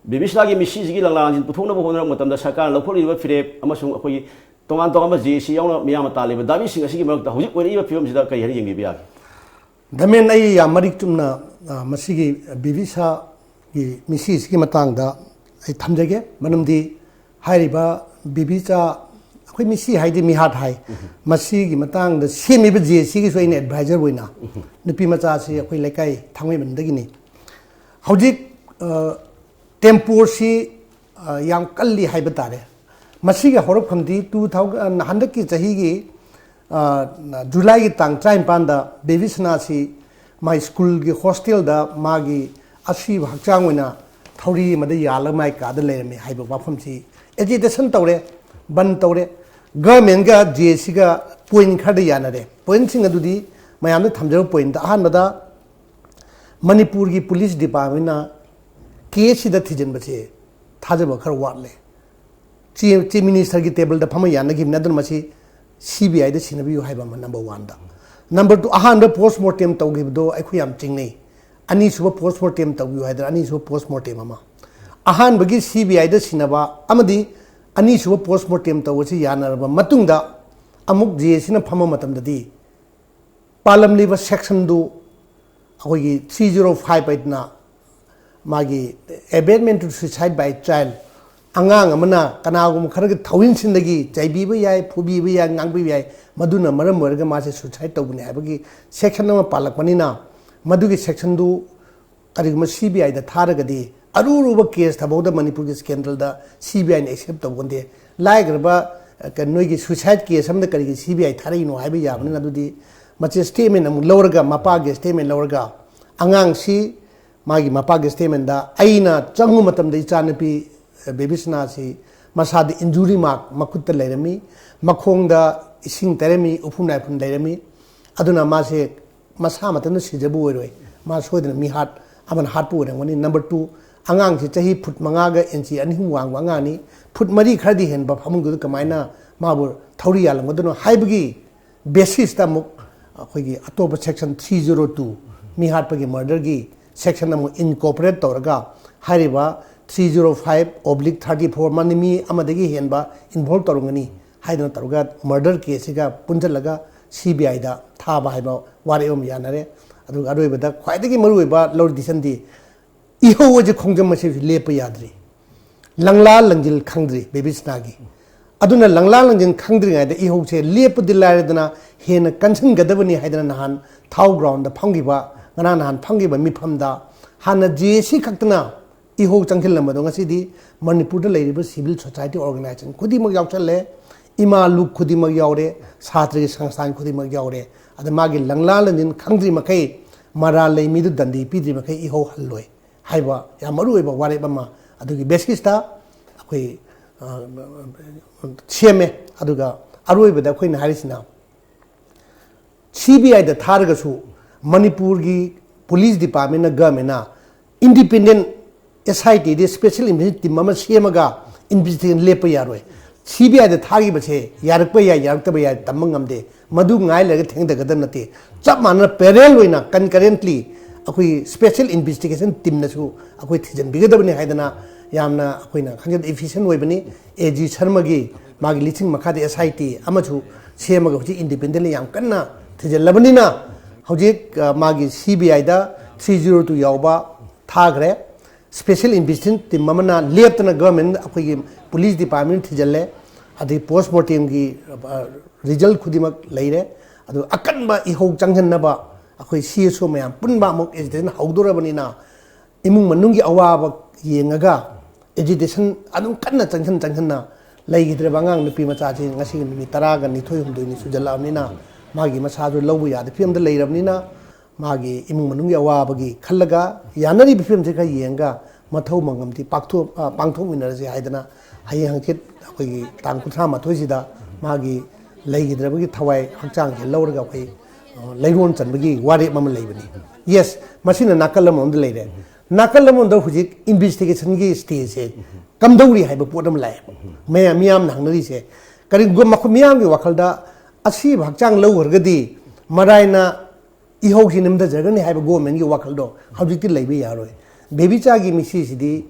ꯕꯦꯕꯤꯁꯅꯥꯒꯤ ꯃꯤꯠꯁꯤꯁꯤꯒꯤ ꯂꯪꯂꯥꯟꯁꯤ ꯄꯨꯊꯣꯛꯅꯕ ꯍꯣꯠꯅꯔꯛꯄ ꯃꯇꯝꯗ ꯁꯔꯀꯥꯔꯅ ꯂꯧꯈꯠꯂꯤꯕ ꯐꯤꯔꯦꯞ ꯑꯃꯁꯨꯡ ꯑꯩꯈꯣꯏꯒꯤ ꯇꯣꯉꯥꯟ ꯇꯣꯉꯥꯟꯕ ꯖꯦ ꯑꯦ ꯁꯤ ꯌꯥꯎꯅ ꯃꯤꯌꯥꯝꯅ ꯇꯥꯜꯂꯤꯕ ꯗꯥꯕꯤꯁꯤꯡ ꯑꯁꯤꯒꯤ ꯃꯔꯛꯇ ꯍꯧꯖꯤꯛ ꯑꯣꯏꯔꯛꯏꯕ ꯐꯤꯕꯝꯁꯤꯗ ꯀꯔꯤ ꯍꯥꯏꯅ ꯌꯦꯡꯕꯤꯕ ꯌꯥꯒꯦ? ꯗꯃꯦꯟ, ꯑꯩ ꯌꯥꯝ ꯃꯔꯤꯛ ꯆꯨꯝꯅ, ꯑ, ꯃꯁꯤꯒꯤ ꯕꯤꯕꯤꯁꯥꯒꯤ ꯃꯤꯠꯁꯤꯁꯤꯒꯤ ꯃꯇꯥꯡꯗ ꯑꯩ ꯊꯝꯖꯒꯦ꯫ ꯃꯔꯝꯗꯤ ꯍꯥꯏꯔꯤꯕ ꯕꯤꯕꯤꯆꯥ, ꯑꯩꯈꯣꯏ ꯃꯤꯠꯁꯤ ꯍꯥꯏꯗꯤ ꯃꯤꯍꯥꯠ ꯍꯥꯏ, ꯃꯁꯤꯒꯤ ꯃꯇꯥꯡꯗ ꯁꯦꯝꯃꯤꯕ ꯖꯦ ꯑꯦ ꯁꯤꯒꯤꯁꯨ ꯑꯩꯅ ꯑꯦꯗꯚꯥꯏꯖꯔ ꯑꯣꯏꯅ, ꯅꯨꯄꯤ ꯃꯆꯥꯁꯤ ꯑꯩꯈꯣꯏ ꯂꯩꯀꯥꯏ ꯊꯥꯡꯃꯩꯕꯟꯗꯒꯤꯅꯤ꯫ ꯍꯧꯖꯤꯛ, ꯑ, ꯇꯦꯝꯄꯣꯔꯁꯤ, ꯑ, ꯌꯥꯝ ꯀꯜꯂꯤ ꯍꯥꯏꯕ ꯇꯥꯔꯦ꯫ ꯃꯁꯤꯒꯤ ꯍꯧꯔꯛꯐꯝꯗꯤ two thousand, ꯍꯟꯗꯛꯀꯤ ꯆꯍꯤꯒꯤ, ꯑ, ꯖꯨꯂꯥꯏꯒꯤ ꯇꯥꯡ ꯇꯔꯥꯅꯤꯄꯥꯟꯗ ꯕꯦꯕꯤꯁꯅꯥꯁꯤ ꯃꯥꯏ ꯁ꯭ꯀꯨꯜꯒꯤ ꯍꯣꯁꯇꯦꯜꯗ ꯃꯥꯒꯤ ꯑꯁꯤꯕ ꯍꯛꯆꯥꯡ ꯑꯣꯏꯅ ꯊꯧꯔꯤ ꯑꯃꯗ ꯌꯥꯜꯂꯒ ꯃꯥꯏ ꯀꯥꯗ ꯂꯩꯔꯝꯃꯤ ꯍꯥꯏꯕ ꯋꯥꯐꯝꯁꯤ ꯑꯦꯖꯤꯇꯦꯁꯟ ꯇꯧꯔꯦ, ꯕꯟ ꯇꯧꯔꯦ꯫ ꯒꯚꯔꯟꯃꯦꯟꯒ ꯖꯦ ꯑꯦ ꯁꯤꯒ ꯄꯣꯏꯟ ꯈꯔꯗ ꯌꯥꯅꯔꯦ꯫ ꯄꯣꯏꯟꯁꯤꯡ ꯑꯗꯨꯗꯤ ꯃꯌꯥꯝꯗ ꯊꯝꯖꯕ ꯄꯣꯏꯟꯗ ꯑꯍꯥꯟꯕꯗ ꯃꯅꯤꯄꯨꯔꯒꯤ ꯄꯨꯂꯤꯁ ꯗꯤꯄꯥꯔꯠꯃꯦꯟꯅ ꯀꯦꯁꯁꯤꯗ ꯊꯤꯖꯤꯟꯕꯁꯦ ꯊꯥꯖꯕ ꯈꯔ ꯋꯥꯠꯂꯦ꯫ ꯆꯤꯐ, ꯆꯤꯐ ꯃꯤꯅꯤꯁꯇꯔꯒꯤ ꯇꯦꯕꯜꯗ ꯐꯝꯃ ꯌꯥꯅꯈꯤꯕꯅꯤ, ꯑꯗꯨꯅ ꯃꯁꯤ ꯁꯤ ꯕꯤ ꯑꯥꯏꯗ ꯁꯤꯟꯅꯕꯤꯌꯨ ꯍꯥꯏꯕ ꯑꯃ number oneꯗ꯫ Number two, ꯑꯍꯥꯟꯕ ꯄꯣꯁ ꯃꯣꯔꯇꯦꯝ ꯇꯧꯈꯤꯕꯗꯣ ꯑꯩꯈꯣꯏ ꯌꯥꯝ ꯆꯤꯡꯅꯩ꯫ ꯑꯅꯤꯁꯨꯕ ꯄꯣꯁ ꯃꯣꯔꯇꯦꯝ ꯇꯧꯕꯤꯌꯨ ꯍꯥꯏꯗꯅ ꯑꯅꯤꯁꯨꯕ ꯄꯣꯁ ꯃꯣꯔꯇꯦꯝ ꯑꯃ꯫ ꯑꯍꯥꯟꯕꯒꯤ ꯁꯤ ꯕꯤ ꯑꯥꯏꯗ ꯁꯤꯟꯅꯕ ꯑꯃꯗꯤ ꯑꯅꯤꯁꯨꯕ ꯄꯣꯁ ꯃꯣꯔꯇꯦꯝ ꯇꯧꯕꯁꯤ ꯌꯥꯅꯔꯕ ꯃꯇꯨꯡꯗ ꯑꯃꯨꯛ ꯖꯦ ꯑꯦ ꯁꯤꯅ ꯐꯝꯕ ꯃꯇꯝꯗꯗꯤ ꯄꯥꯜꯂꯝꯂꯤꯕ ꯁꯦꯛꯁꯟꯗꯨ ꯑꯩꯈꯣꯏꯒꯤ three zero five ꯍꯥꯏꯗꯅ ꯃꯥꯒꯤ abetment to suicide by child, ꯑꯉꯥꯡ ꯑꯃꯅ ꯀꯅꯥꯒꯨꯝꯕ ꯈꯔꯒꯤ ꯊꯧꯏꯟꯁꯤꯟꯗꯒꯤ ꯆꯩꯕꯤꯕ ꯌꯥꯏ, ꯐꯨꯕꯤꯕ ꯌꯥꯏ, ꯉꯥꯡꯕꯤꯕ ꯌꯥꯏ, ꯃꯗꯨꯅ ꯃꯔꯝ ꯑꯣꯏꯔꯒ ꯃꯥꯁꯦ suicide ꯇꯧꯕꯅꯤ ꯍꯥꯏꯕꯒꯤ ꯁꯦꯛꯁꯟ ꯑꯃ ꯄꯥꯜꯂꯛꯄꯅꯤꯅ, ꯃꯗꯨꯒꯤ ꯁꯦꯛꯁꯟꯗꯨ ꯀꯔꯤꯒꯨꯝꯕ ꯁꯤ ꯕꯤ ꯑꯥꯏꯗ ꯊꯥꯔꯒꯗꯤ ꯑꯔꯨ ꯑꯔꯨꯕ ꯀꯦꯁ ꯊꯕꯛꯇ ꯃꯅꯤꯄꯨꯔꯒꯤ ꯁ꯭ꯀꯦꯟꯗꯜꯗ ꯁꯤ ꯕꯤ ꯑꯥꯏꯅ ꯑꯦꯛꯁꯦꯞ ꯇꯧꯒꯟꯗꯦ꯫ ꯂꯥꯏꯈ꯭ꯔꯕ ꯀ-, ꯅꯣꯏꯒꯤ suicide case ꯑꯃꯗ ꯀꯔꯤꯒꯤ C B I ꯊꯥꯔꯛꯏꯅꯣ ꯍꯥꯏꯕ ꯌꯥꯕꯅꯤꯅ, ꯑꯗꯨꯗꯤ ꯃꯁꯤ statement ꯑꯃꯨꯛ ꯂꯧꯔꯒ, ꯃꯄꯥꯒꯤ statement ꯂꯧꯔꯒ, ꯑꯉꯥꯡꯁꯤ ꯃꯥꯒꯤ ꯃꯄꯥꯒꯤ statement ꯗ, "ꯑꯩꯅ ꯆꯪꯕ ꯃꯇꯝꯗ ꯏꯆꯥꯅꯨꯄꯤ, ꯑ, ꯕꯦꯕꯤꯁꯅꯥꯁꯤ ꯃꯁꯥꯗ injury mark ꯃꯈꯨꯠꯇ ꯂꯩꯔꯝꯃꯤ, ꯃꯈꯣꯡꯗ ꯏꯁꯤꯡ ꯇꯩꯔꯝꯃꯤ, ꯎꯐꯨꯟ ꯋꯥꯏꯐꯨꯟ ꯂꯩꯔꯝꯃꯤ, ꯑꯗꯨꯅ ꯃꯥꯁꯦ ꯃꯁꯥ ꯃꯊꯟꯇ ꯁꯤꯖꯕ ꯑꯣꯏꯔꯣꯏ, ꯃꯥ ꯁꯣꯏꯗꯅ ꯃꯤ ꯍꯥꯠ-, ꯑꯃꯅ ꯍꯥꯠꯄ ꯑꯣꯏꯔꯝꯒꯅꯤ꯫ Number two, ꯑꯉꯥꯡꯁꯤ ꯆꯍꯤ ꯐꯨꯠ ꯃꯉꯥꯒ ꯏꯟꯆꯤ ꯑꯅꯤ ꯑꯍꯨꯝ ꯋꯥꯡꯕ ꯑꯉꯥꯡꯅꯤ, ꯐꯨꯠ ꯃꯔꯤ ꯈꯔꯗꯤ ꯍꯦꯟꯕ ꯐꯃꯨꯡꯗꯨꯗ ꯀꯃꯥꯏꯅ ꯃꯥꯕꯨ ꯊꯧꯔꯤ ꯌꯥꯜꯂꯝꯒꯗꯣꯏꯅꯣ?" ꯍꯥꯏꯕꯒꯤ basis ꯇ ꯑꯃꯨꯛ ꯑꯩꯈꯣꯏꯒꯤ ꯑꯇꯣꯞꯄ section three zero two, ꯃꯤ ꯍꯥꯠꯄꯒꯤ, murder ꯒꯤ section ꯑꯃꯨꯛ incorporate ꯇꯧꯔꯒ, ꯍꯥꯏꯔꯤꯕ three zero five oblique thirty four ꯃꯅꯤ, ꯃꯤ ꯑꯃꯗꯒꯤ ꯍꯦꯟꯕ involve ꯇꯧꯔꯝꯒꯅꯤ ꯍꯥꯏꯗꯅ ꯇꯧꯔꯒ, murder case ꯁꯤꯒ ꯄꯨꯟꯁꯤꯜꯂꯒ C B I ꯗ ꯊꯥꯕ ꯍꯥꯏꯕ ꯋꯥꯔꯦꯞ ꯑꯃ ꯌꯥꯅꯔꯦ꯫ ꯑꯗꯨꯒ ꯑꯔꯣꯏꯕꯗ ꯈ꯭ꯋꯥꯏꯗꯒꯤ ꯃꯔꯨꯑꯣꯏꯕ ꯂꯧꯔꯤ decision ꯗꯤ, ꯏꯍꯧ ꯑꯁꯤ ꯈꯣꯡꯖꯪ ꯑꯁꯤ ꯂꯦꯞꯄ ꯌꯥꯗ꯭ꯔꯤ, ꯂꯪꯂꯥ ꯂꯪꯖꯤꯜ ꯈꯪꯗ꯭ꯔꯤ ꯕꯦꯕꯤꯁꯅꯥꯒꯤ꯫ ꯑꯗꯨꯅ ꯂꯪꯂꯥ ꯂꯪꯖꯤꯜ ꯈꯪꯗ꯭ꯔꯤꯉꯩꯗ ꯏꯍꯧꯁꯦ ꯂꯦꯞꯄꯗꯤ ꯂꯥꯏꯔꯗꯅ, ꯍꯦꯟꯅ ꯀꯟꯁꯤꯟꯒꯗꯕꯅꯤ ꯍꯥꯏꯗꯅ ꯅꯍꯥꯟ ꯊꯥꯎ ground ꯗ ꯐꯝꯈꯤꯕ, ꯉꯔꯥꯡ ꯅꯍꯥꯟ ꯐꯝꯈꯤꯕ ꯃꯤꯐꯝꯗ, ꯍꯥꯟꯅ J A C ꯈꯛꯇꯅ ꯏꯍꯧ ꯆꯪꯁꯤꯜꯂꯝꯕꯗꯣ, ꯉꯁꯤꯗꯤ ꯃꯅꯤꯄꯨꯔꯗ ꯂꯩꯔꯤꯕ civil society organization ꯈꯨꯗꯤꯡꯃꯛ ꯌꯥꯎꯁꯜꯂꯦ, ꯏꯃꯥ ꯂꯨꯞ ꯈꯨꯗꯤꯡꯃꯛ ꯌꯥꯎꯔꯦ, ꯁꯥꯇ꯭ꯔꯒꯤ ꯁꯪꯁꯊꯥꯟ ꯈꯨꯗꯤꯡꯃꯛ ꯌꯥꯎꯔꯦ꯫ ꯑꯗ ꯃꯥꯒꯤ ꯂꯪꯂꯥ ꯂꯪꯖꯤꯟ ꯈꯪꯗ꯭ꯔꯤ ꯃꯈꯩ, ꯃꯔꯥꯜ ꯂꯩ ꯃꯤꯗꯨ ꯗꯟꯗꯤ ꯄꯤꯗ꯭ꯔꯤ ꯃꯈꯩ ꯏꯍꯧ ꯍꯜꯂꯣꯏ ꯍꯥꯏꯕ ꯌꯥꯝ ꯃꯔꯨꯑꯣꯏꯕ ꯋꯥꯔꯦꯞ ꯑꯃ ꯑꯗꯨꯒꯤ basis ꯇ ꯑꯩꯈꯣꯏ, ꯑ, ꯁꯦꯝꯃꯦ꯫ ꯑꯗꯨꯒ ꯑꯔꯣꯏꯕꯗ ꯑꯩꯈꯣꯏꯅ ꯍꯥꯏꯔꯤꯁꯤꯅ, C B I ꯗ ꯊꯥꯔꯒꯁꯨ ꯃꯅꯤꯄꯨꯔꯒꯤ police department ꯅ, government ꯅ independent S I T D, special investigation team ꯑꯃ ꯁꯦꯝꯃꯒ investigation ꯂꯦꯞꯄ ꯌꯥꯔꯣꯏ꯫ C B I ꯗ ꯊꯥꯈꯤꯕꯁꯦ ꯌꯥꯔꯛꯄ ꯌꯥꯏ, ꯌꯥꯔꯛꯇꯕ ꯌꯥꯏ, ꯇꯝꯕ ꯉꯝꯗꯦ꯫ ꯃꯗꯨ ꯉꯥꯏ ꯂꯩꯔꯒ ꯊꯦꯡꯊꯒꯗꯕ ꯅꯠꯇꯦ꯫ ꯆꯞ ꯃꯥꯟꯅꯅ parallel ꯑꯣꯏꯅ, concurrently ꯑꯩꯈꯣꯏ special investigation team ꯅꯁꯨ ꯑꯩꯈꯣꯏ ꯊꯤꯖꯤꯟꯕꯤꯒꯗꯕꯅꯤ ꯍꯥꯏꯗꯅ ꯌꯥꯝꯅ ꯑꯩꯈꯣꯏꯅ ꯈꯪꯖꯗ efficient ꯑꯣꯏꯕꯅꯤ꯫ A G ꯁꯔꯃꯒꯤ ꯃꯥꯒꯤ ꯂꯤꯁꯤꯡ ꯃꯈꯥꯗ S I T ꯑꯃꯁꯨ ꯁꯦꯝꯃꯒ ꯍꯧꯖꯤꯛ independently ꯌꯥꯝ ꯀꯟꯅ ꯊꯤꯖꯤꯜꯂꯕꯅꯤꯅ, ꯍꯧꯖꯤꯛ, ꯑ, ꯃꯥꯒꯤ C B I the three zero two ꯌꯥꯎꯕ ꯊꯥꯈ꯭ꯔꯦ꯫ Special investigation team ꯑꯃꯅ ꯂꯦꯞꯇꯅ government, ꯑꯩꯈꯣꯏꯒꯤ police department ꯊꯤꯖꯤꯜꯂꯦ꯫ ꯑꯗꯩ post mortem ꯒꯤ, ꯑ, result ꯈꯨꯗꯤꯡꯃꯛ ꯂꯩꯔꯦ꯫ ꯑꯗꯨ ꯑꯀꯟꯕ ꯏꯍꯧ ꯆꯪꯁꯤꯟꯅꯕ ꯑꯩꯈꯣꯏ C S O ꯃꯌꯥꯝ ꯄꯨꯟꯕ ꯑꯃꯨꯛ agitation ꯍꯧꯗꯣꯔꯕꯅꯤꯅ, ꯏꯃꯨꯡ ꯃꯅꯨꯡꯒꯤ ꯑꯋꯥꯕ ꯌꯦꯡꯉꯒ agitation ꯑꯗꯨꯝ ꯀꯟꯅ ꯆꯪꯁꯤꯟ ꯆꯪꯁꯤꯟꯅ ꯂꯩꯈꯤꯗ꯭ꯔꯕ ꯑꯉꯥꯡ ꯅꯨꯄꯤ ꯃꯆꯥꯁꯤ ꯉꯁꯤꯒꯤ ꯅꯨꯃꯤꯠ ꯇꯔꯥꯒ ꯅꯤꯊꯣꯏ ꯍꯨꯝꯗꯣꯏꯅꯤ ꯁꯨꯖꯜꯂꯛꯑꯕꯅꯤꯅ, ꯃꯥꯒꯤ ꯃꯁꯥꯁꯨ ꯂꯧꯕ ꯌꯥꯗ ꯐꯤꯕꯝꯗ ꯂꯩꯔꯕꯅꯤꯅ, ꯃꯥꯒꯤ ꯏꯃꯨꯡ ꯃꯅꯨꯡꯒꯤ ꯑꯋꯥꯕꯒꯤ ꯈꯜꯂꯒ ꯌꯥꯅꯔꯤꯕ ꯐꯤꯕꯝꯁꯤ ꯈꯔ ꯌꯦꯡꯉꯒ ꯃꯊꯧ ꯃꯉꯝꯗꯤ ꯄꯥꯛꯊꯣꯛ-, ꯑ, ꯄꯥꯡꯊꯣꯛꯃꯤꯟꯅꯔꯁꯤ ꯍꯥꯏꯗꯅ ꯍꯌꯦꯡ ꯍꯪꯆꯤꯠ ꯑꯩꯈꯣꯏꯒꯤ ꯇꯥꯡ ꯀꯨꯟꯊ꯭ꯔꯥ ꯃꯥꯊꯣꯏꯁꯤꯗ ꯃꯥꯒꯤ ꯂꯩꯈꯤꯗ꯭ꯔꯕꯒꯤ ꯊꯋꯥꯏ ꯍꯛꯆꯥꯡꯁꯦ ꯂꯧꯔꯒ ꯑꯩꯈꯣꯏ, ꯑ, ꯂꯩꯔꯣꯟ ꯆꯟꯕꯒꯤ ꯋꯥꯔꯦꯞ ꯑꯃ ꯂꯩꯕꯅꯤ꯫ ꯌꯦꯁ, ꯃꯁꯤꯅ ꯅꯥꯀꯜ ꯑꯃꯔꯣꯝꯗ ꯂꯩꯔꯦ꯫ ꯅꯥꯀꯜ ꯑꯃꯔꯣꯝꯗ ꯍꯧꯖꯤꯛ ꯏꯟꯚꯦꯁꯇꯤꯒꯦꯁꯟꯒꯤ ꯁ꯭ꯇꯦꯖꯁꯦ ꯀꯝꯗꯧꯔꯤ ꯍꯥꯏꯕ ꯄꯣꯠ ꯑꯃ ꯂꯥꯛꯑꯦ꯫ ꯃꯌꯥꯝ, ꯃꯤꯌꯥꯝꯅ ꯍꯪꯅꯔꯤꯁꯦ ꯀꯔꯤꯒꯨꯝꯕ ꯃꯈꯣꯏ ꯃꯤꯌꯥꯝꯒꯤ ꯋꯥꯈꯜꯗ ꯑꯁꯤꯕ ꯍꯛꯆꯥꯡ ꯂꯧꯈ꯭ꯔꯒꯗꯤ ꯃꯔꯥꯏꯅ ꯏꯍꯧꯁꯤ ꯅꯝꯊꯖꯒꯅꯤ ꯍꯥꯏꯕ ꯒꯣꯔꯃꯦꯟꯒꯤ ꯋꯥꯈꯜꯗꯣ ꯍꯧꯖꯤꯛꯇꯤ ꯂꯩꯕ ꯌꯥꯔꯣꯏ꯫ ꯕꯦꯕꯤꯆꯥꯒꯤ ꯃꯤꯁꯤꯁꯤꯗꯤ